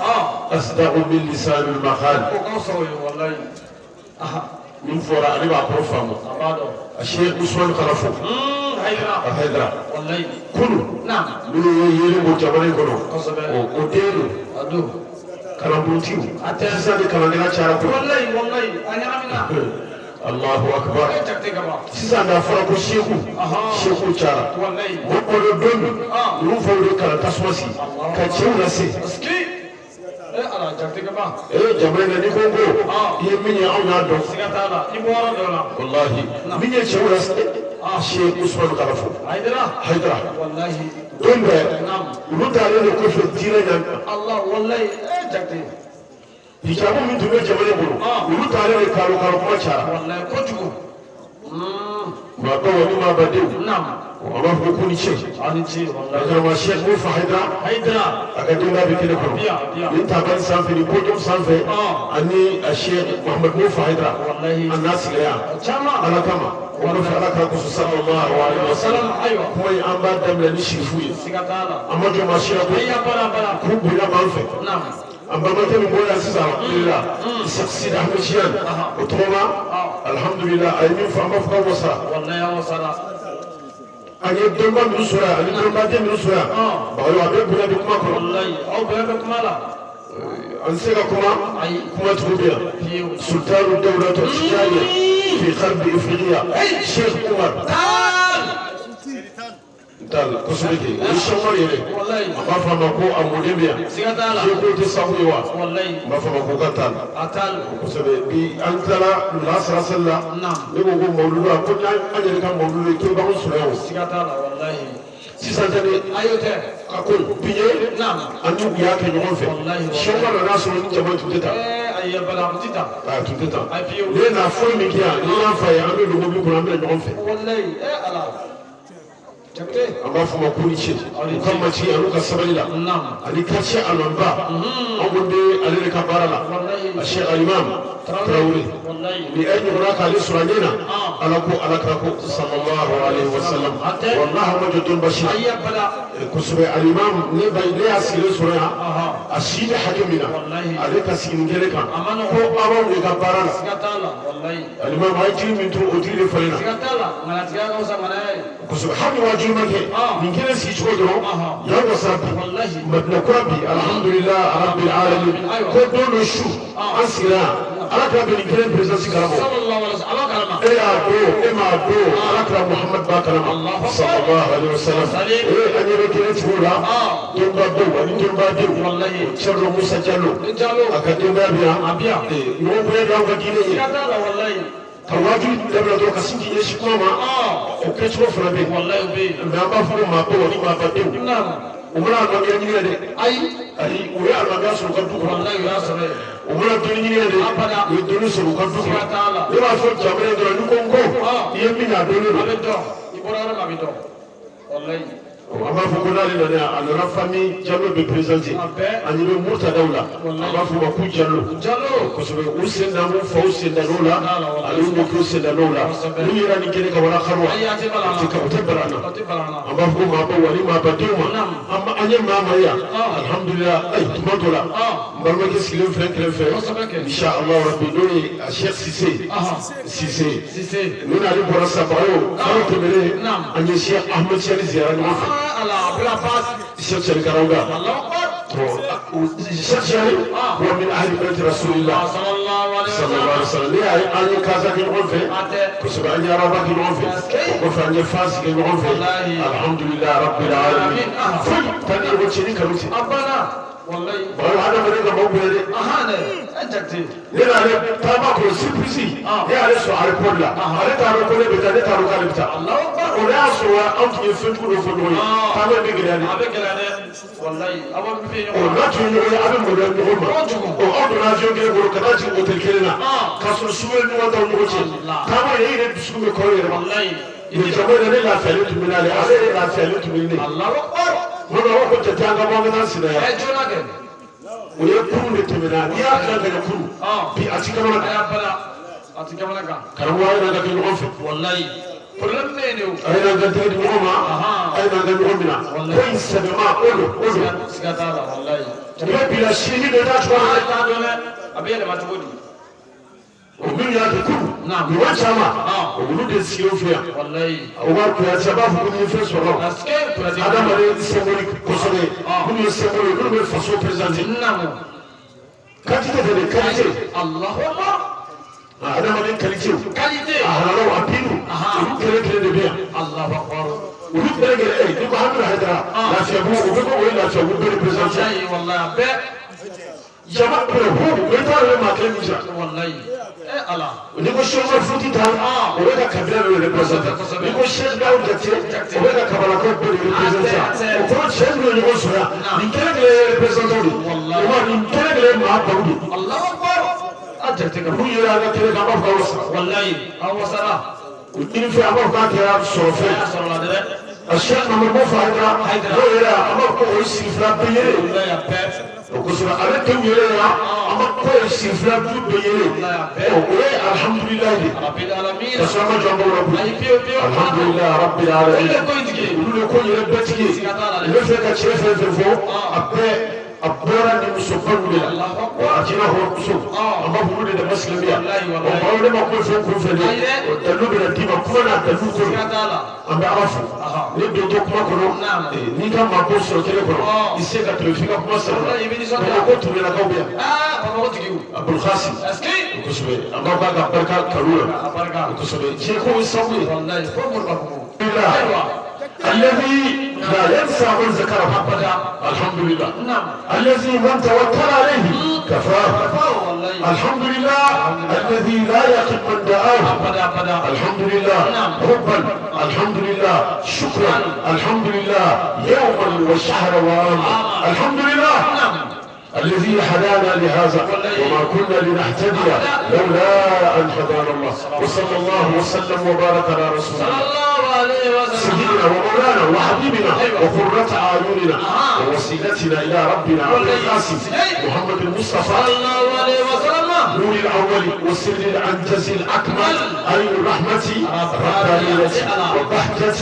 asdaqu min lisanul maqal. O ka sɔrɔ ye, walayi. Min fɔra, ale b'a kɔrɔ faamu. A b'a dɔn. A Cheikh Ousmane Kalafo. Hayidara. A Hayidara. Walayi. Kunu minnu ye yelen bɔ jamana in kɔnɔ, Kosɛbɛ. o den don. A don. Kalanbontiw. A tɛ. Sisan de kalandenya cayara koyi. Walayi, walayi, a ɲagamina. Allahu akbar. E Jakite kaba. Sisan n'a fɔra ko seku, seku cayara. Walayi. O kɔrɔ don min, ninnu faw de kalan tasuma sigi ka cɛw lase. Aski. E Ala, Jakite kaba. Ee, jamana in na, n'i ko i ye min ye, anw y'a dɔn. Siga t'a la, i bɔra dɔ la. Walahi, min ye cɛw lase, Cheikh Ousmane Kalafo. Hayidara. Hayidara. Walahi. Don bɛɛ olu taalen de kɔfɛ diinɛ ɲa. Allah, walayi, e Jakite. Hijabu min tun bɛ jamana in bolo, olu taalen de kalo kalo kuma cayara. Walayi, kojugu. Maabaw ani maabadenw, an b'a fɔ ko ni ce. Karamɔgɔ Sɛki Mufa Hayidara, a ka denbaya bɛ kɛnɛ kɔnɔ nin tabali sanfɛ, nin podium sanfɛ, ani a Sɛki Muhamadu Mufa Hayidara, an n'a sigira yan Ala kama, o kɔfɛ Ala kira kosɔn, sallallahu alaihi wa sallam. Kuma in, an b'a daminɛ ni sirifu ye, an ma jɔ maa si la koyi, k'u bonya b'an fɛ. An balimakɛ min bɔra yan sisan, alhamdulillah, Isaac Sidi Ahmed Tidiane, o tɔgɔ ma, alhamdulillah, a ye min fɔ, an b'a fɔ k'a wasara. An ye dɔnba minnu sɔrɔ yan ani dɔnbaden minnu sɔrɔ yan, bagayo, a bɛɛ bonya bɛ kuma kɔnɔ. An tɛ se ka kuma, kuma tugu bɛ yan. Sultanu dawlatu tijaniya fi gharbi ifriqiya, Sheikh Umar Tall, kosɛbɛ kɛ, o ye Sɛki Umaru yɛrɛ, a b'a fɔ a ma ko a mɔden bɛ yan, ko tɛ sabu ye wa, n b'a fɔ a ma ko ka Tall kosɛbɛ. Bi an tilala lasara seli la, ne ko ko mawuludu, a ko an yɛrɛ ka mawuludu ye k'e b'anw sɔrɔ yan o. Sisan tɛ dɛ, a ko bi ye an n'u y'a kɛ ɲɔgɔn fɛ. Sɛki Umaru nana sɔrɔ ni jama tun tɛ taa, a tun tɛ taa. Ne n'a foyi min kɛ yan, n'i y'a fa ye, an bɛ don mobili kɔnɔ, an bɛ na ɲɔgɔn fɛ. An b'a fɔ ma ko ni ce, u ka mati ani ka sabali la, ani quartier alimamiba, an kɔni bɛ ale de ka baara la, a Cheikh Alimam Tarawele. Ni e ɲɔgɔnna k'ale sɔrɔ a ɲɛ na, Ala ko Ala kira ko sallallahu alaihi wa sallam, wallahi ma jɔ dɔn basi la kosɛbɛ. Alimam, ne ba, ne y'a sigilen sɔrɔ yan, a si bɛ hakɛ min na, ale ka sigi nin kɛnɛ kan ko aw de ka baara la. Alimam, a ye jiri min turu, o jiri de falenna kosɛbɛ. Hali waajuli ma kɛ, nin kɛnɛ sigi cogo dɔrɔn yan wasa bi Madina kura bi, alhamdulillah rabbil alamin. Ko don dɔ su an sigira yan, Ala kira bɛ nin kɛnɛ présidence kalama, e y'a don, e m'a don, Ala kira Muhamad b'a kalama, sallallahu alaihi wasallam. Ee, an ɲɛ bɛ kɛnɛ tigiw la, dɔnbabaw ani dɔnbadenw, Thierno Musa Jalo, a ka denbaya bɛ yan. Ɲɔgɔn bonya de y'anw ka diinɛ ye. Ka waajuli dabila dɔrɔn ka sin k'i ɲɛsin kuma ma, o kɛcogo fana bɛ yen. Mais an b'a fɔ ko maabaw ani maabadenw, u mana alimamiya ɲini dɛ, ayi ayi, u ye alimamiya sɔrɔ u ka du kɔnɔ. U mana dɔnni ɲini dɛ, u ye dɔnni sɔrɔ u ka du kɔnɔ. Ne b'a fɔ jamana in dɔrɔn, n'i ko n ko i ye min kɛ, a dɔnnen don. An b'a fɔ ko n'ale nana yan, a nana famille Jalo bɛ présenté. An ɲɛ bɛ Murtadaw la, an b'a fɔ o ma ko Jalo kosɛbɛ. U sen da n'u faw sen da n'o la, ani u mɔkɛw sen da n'o la. N'u yera nin kɛnɛ kan wala xaruwa, o tɛ bala an na. An b'a fɔ ko maabaw ani maabadenw ma, an ye maa ma yan, alhamdulilah. Ayi, tuma dɔ la, n balimakɛ sigilen filɛ kɛrɛfɛ, insha Allah rabbi, n'o ye a Cheikh Sise Sise. N'u n'ale bɔra Sabagayo kalo tɛmɛnen, an ye Cheikh Ahmed Tidiane ziyara ɲɔgɔn fɛ, Cheikh Tidiane Karawuda. Cheikh Tidiane huwa min ahli bayti rasulillah sallallahu alaihi wasallam. Ne y'a ye, an ye kaza kɛ ɲɔgɔn fɛ kosɛbɛ, an ye araba kɛ ɲɔgɔn fɛ, o kɔfɛ an ye fasi kɛ ɲɔgɔn fɛ, alhamdulillah rabbil alamin. Foyi t'an ni ɲɔgɔn cɛ ni kanu tɛ. Bagayo, hadamaden ka maaw bonya dɛ. Ne n'ale taama kɔnɔ, surprise, ne y'ale sɔrɔ aéroport la, ale t'a dɔn ko ne bɛ taa, ne t'a dɔn k'ale bɛ taa. O de y'a sɔrɔ anw tun ye fɛnjugu dɔ fɔ ɲɔgɔn ye, taama in bɛ gɛlɛya dɛ. O n'a tun ye ɲɔgɔn ye, a bɛ maloya ɲɔgɔn ma. O aw donna avion kelen kɔnɔ ka taa jigin hôtel kelen na, k'a sɔrɔ sumaya ɲɔgɔn t'aw ɲɔgɔn cɛ. Taama in, e yɛrɛ dusukun bɛ kɔrɔ yɛrɛ ma. Nin jama in na, ne lafiyalen tun bɛ n'ale, ale yɛrɛ lafiyalen tun bɛ ne. Tuma dɔ la, a b'a fɔ jate, an ka bɔ, an ka taa sinaya. O ye kurun de tɛmɛna, n'i y'a dilan ka ɲɛ, kurun bi a ti kamana gan. Karamɔgɔ, a ye n'an ka kɛ ɲɔgɔn fɛ, a ye n'an ka tɛgɛ di ɲɔgɔn ma, a ye n'an ka ɲɔgɔn minɛ. Ko in sɛbɛma o don, o don. I bɛ bila sini ni dɔ t'a cogoya la. A bɛ yɛlɛma cogo di? O minnu y'a kɛ kuru ɲɔgɔn caman, olu de sigilen fɛ yan. Umar Kuyate, a b'a fɔ ko ni fɛn sɔrɔ adamaden symbolique kosɛbɛ, minnu ye symbole ye, minnu bɛ faso présenter. Quantité tɛ dɛ, qualité. Adamaden qualité, a halalaw, a binu, olu kelen kelen de bɛ yan. Olu bɛɛ lajɛlen, n'i ko Hamidu Hayidara Lafiyabugu, o bɛ ko o ye Lafiyabugu bɛɛ de présenter. Jama bɛɛ hu, i t'a dɔn maa kelen min jira. N'i ko Cheikh Umar Futi Tall, o bɛ ka kabila dɔ de représenter. N'i ko Cheikh Dawu Jakite, o bɛ ka kabalakaw bɛɛ de représenter. O kɔrɔ, cɛ minnu ye ɲɔgɔn sɔrɔ yan, nin kelen kelen ye représentant de ye. O nin kelen kelen ye maa baw de ye. Olu yɛrɛ, an ka kɛnɛ kan, an b'a fɔ k'aw wasara. Ɲini fɛn, a b'a fɔ k'a kɛra sɔrɔ fɛn. A Cheikh Mamadu Bɔfa Hayidara, n'o yɛrɛ, an b'a fɔ ko o ye sigifila bɛɛ ye. O kosɛbɛ, ale denw yɛrɛ la, an b'a ko ye sigifila du bɛɛ ye. O ye alihamudulilayi de. Ka sɔrɔ an ma jɔ an bolo la koyi. Alihamudulilayi rabbil alamin. Olu de ko yɛrɛ bɛɛ tigi ye. U bɛ fɛ ka cɛ fɛn fɛn fɔ, a bɛɛ a bɔra ni musoba ninnu de la. Wa a jinɛ hɔrɔnmuso, an b'a fɔ olu de dama sigilen bɛ yan. Ɔ maaw ne ma ko fɛn kun fɛ dɛ, o dalilu bɛna d'i ma, kuma n'a dalilu ko don. An bɛ Ala fo. Ne dontɔ kuma kɔnɔ, n'i ka maa ko sɔrɔ kɛnɛ kɔnɔ, i se ka tɛmɛ f'i ka kuma sara. Bamakɔ Turelakaw bɛ yan. Abulkasi. Kosɛbɛ, an b'a fɔ a ka barika kanu la. Kosɛbɛ, diɲɛ ko ye sababu ye. الذي لا ينسى من ذكره. الحمد لله الذي من توكل عليه كفاه. الحمد لله الذي لا يقف من دعاه. الحمد لله ربا، الحمد لله شكرا، الحمد لله يوما وشهرا وعاما. الحمد لله الذي هدانا لهذا وما كنا لنهتدي لولا أن هدانا الله. وصلى الله وسلم وبارك على رسول الله سيدنا ومولانا وحبيبنا وقرة أعيننا ووسيلتنا إلى ربنا عبد القاسم محمد المصطفى، نور الأول وسر الأنجز الأكمل، عين الرحمة الربانية وبهجة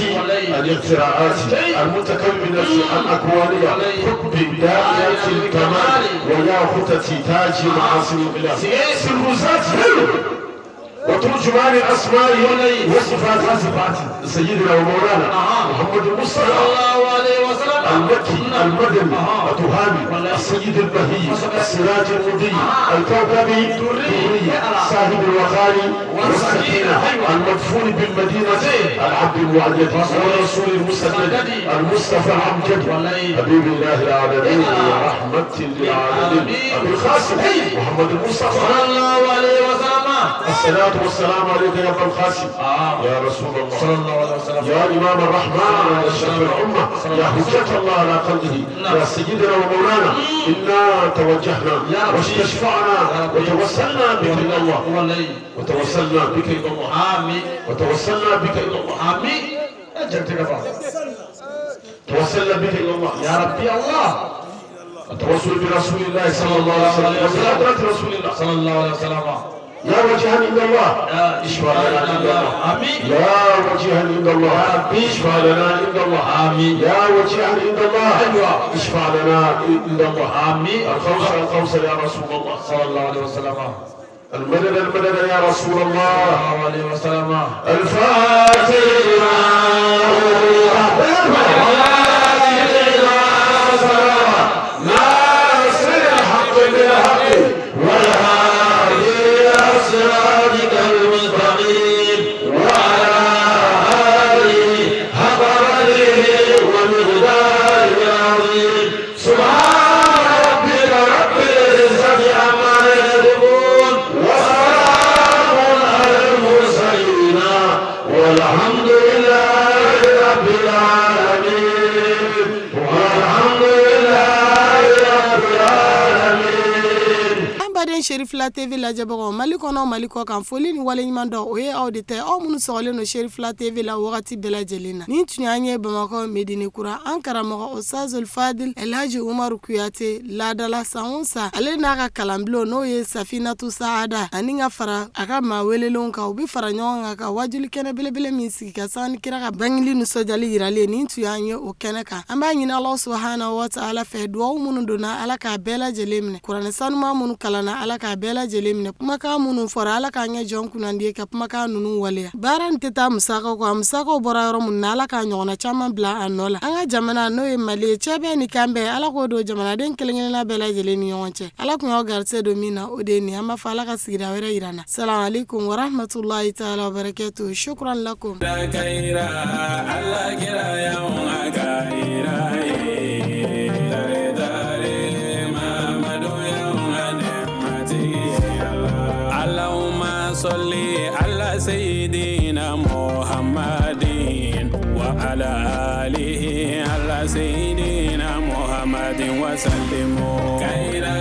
الاختراعات، المتكونة الأكوانية، حب داعية الكمال وياقوتة تاج معاصم الله، سر ذاته وترجمان أسمائه وصفاته، سيدنا ومولانا محمد المصطفى المكي المدني التهامي السيد البهي السراج المضي الكوكب الدري صاحب الوقار والسكينة المدفون بالمدينة العبد المؤيد والرسول المسدد المصطفى الأمجد حبيب الله العالمين ورحمة للعالمين أبي القاسم محمد المصطفى صلى الله عليه وسلم. الصلاة والسلام عليك يا أبا القاسم يا رسول الله صلى الله عليه وسلم، يا إمام الرحمن يا شرف الأمة يا حجة الله على خلقه يا سيدنا ومولانا، إنا توجهنا واستشفعنا وتوسلنا بك إلى الله، وتوسلنا بك إلى الله، آمين، وتوسلنا بك إلى الله، آمين، توسلنا بك إلى الله يا ربي الله. التوسل برسول الله صلى الله عليه وسلم وبحضرة رسول الله صلى الله عليه وسلم. يا وجها عند الله اشفع لنا عند الله، يا وجها عند الله اشفع لنا عند الله، آمين، يا وجها عند الله اشفع لنا عند الله، آمين. الخوص الخوص يا رسول الله صلى الله عليه وسلم، المدد المدد يا رسول الله صلى الله عليه وسلم. الفاتحة ناصر الحق بالحق والهادي إلى صراطك المستقيم وعلى آله حق قدره ومقداره العظيم. سبحان ربك رب العزة عما يصفون وسلام على المرسلين والحمد لله رب العالمين والحمد لله رب العالمين. An baden Cherifla TV lajɛbagaw Mali kɔnɔ Mali kɔ kan, foli ni waleɲuman dɔn o ye aw de tɛ, aw minnu sɔgɔlen don Cherifla TV la wagati bɛɛ lajɛlen na. Nin tun y'an ye Bamakɔ Medine Kura, an karamɔgɔ Ustazul Fadil Elhaji Umaru Kuyate laadala san o san, ale n'a ka kalanbulon n'o ye Safinatu Saada ani ka fara a ka maa welelenw kan, u bɛ fara ɲɔgɔn kan ka wajuli kɛnɛ belebele min sigi ka sanga ni kira ka bangeli nisɔndiyali yiralen. Nin tun y'an ye o kɛnɛ kan. An b'a ɲini Ala subahana wa taala fɛ, duwawu minnu donna Ala k'a bɛɛ lajɛlen minɛ, kuranɛ sanuman minnu kalanna Ala k'a bɛɛ lajɛlen minɛ, kumakan minnu fɔra Ala k'an kɛ jɔn kunnandi ye ka kumakan ninnu waleya. Baara nin tɛ taa musakaw kɔ, a musakaw bɔra yɔrɔ minnu na Ala k'a ɲɔgɔnna caman bila a nɔ la. An ka jamana n'o ye Mali ye, cɛbɛn ni kanbɛn Ala k'o don jamanaden kelen-kelenna bɛɛ lajɛlen ni ɲɔgɔn cɛ. Ala kun y'aw garisɛgɛ don min na o de ye nin. An b'a fɔ Ala ka sigida wɛrɛ yira an na. Salamu aleykum wa rahmatulahi taala wa barakatuhu. Shukran lakum. اللهم صل على سيدنا محمد وعلى آله على سيدنا محمد وسلم. كيرا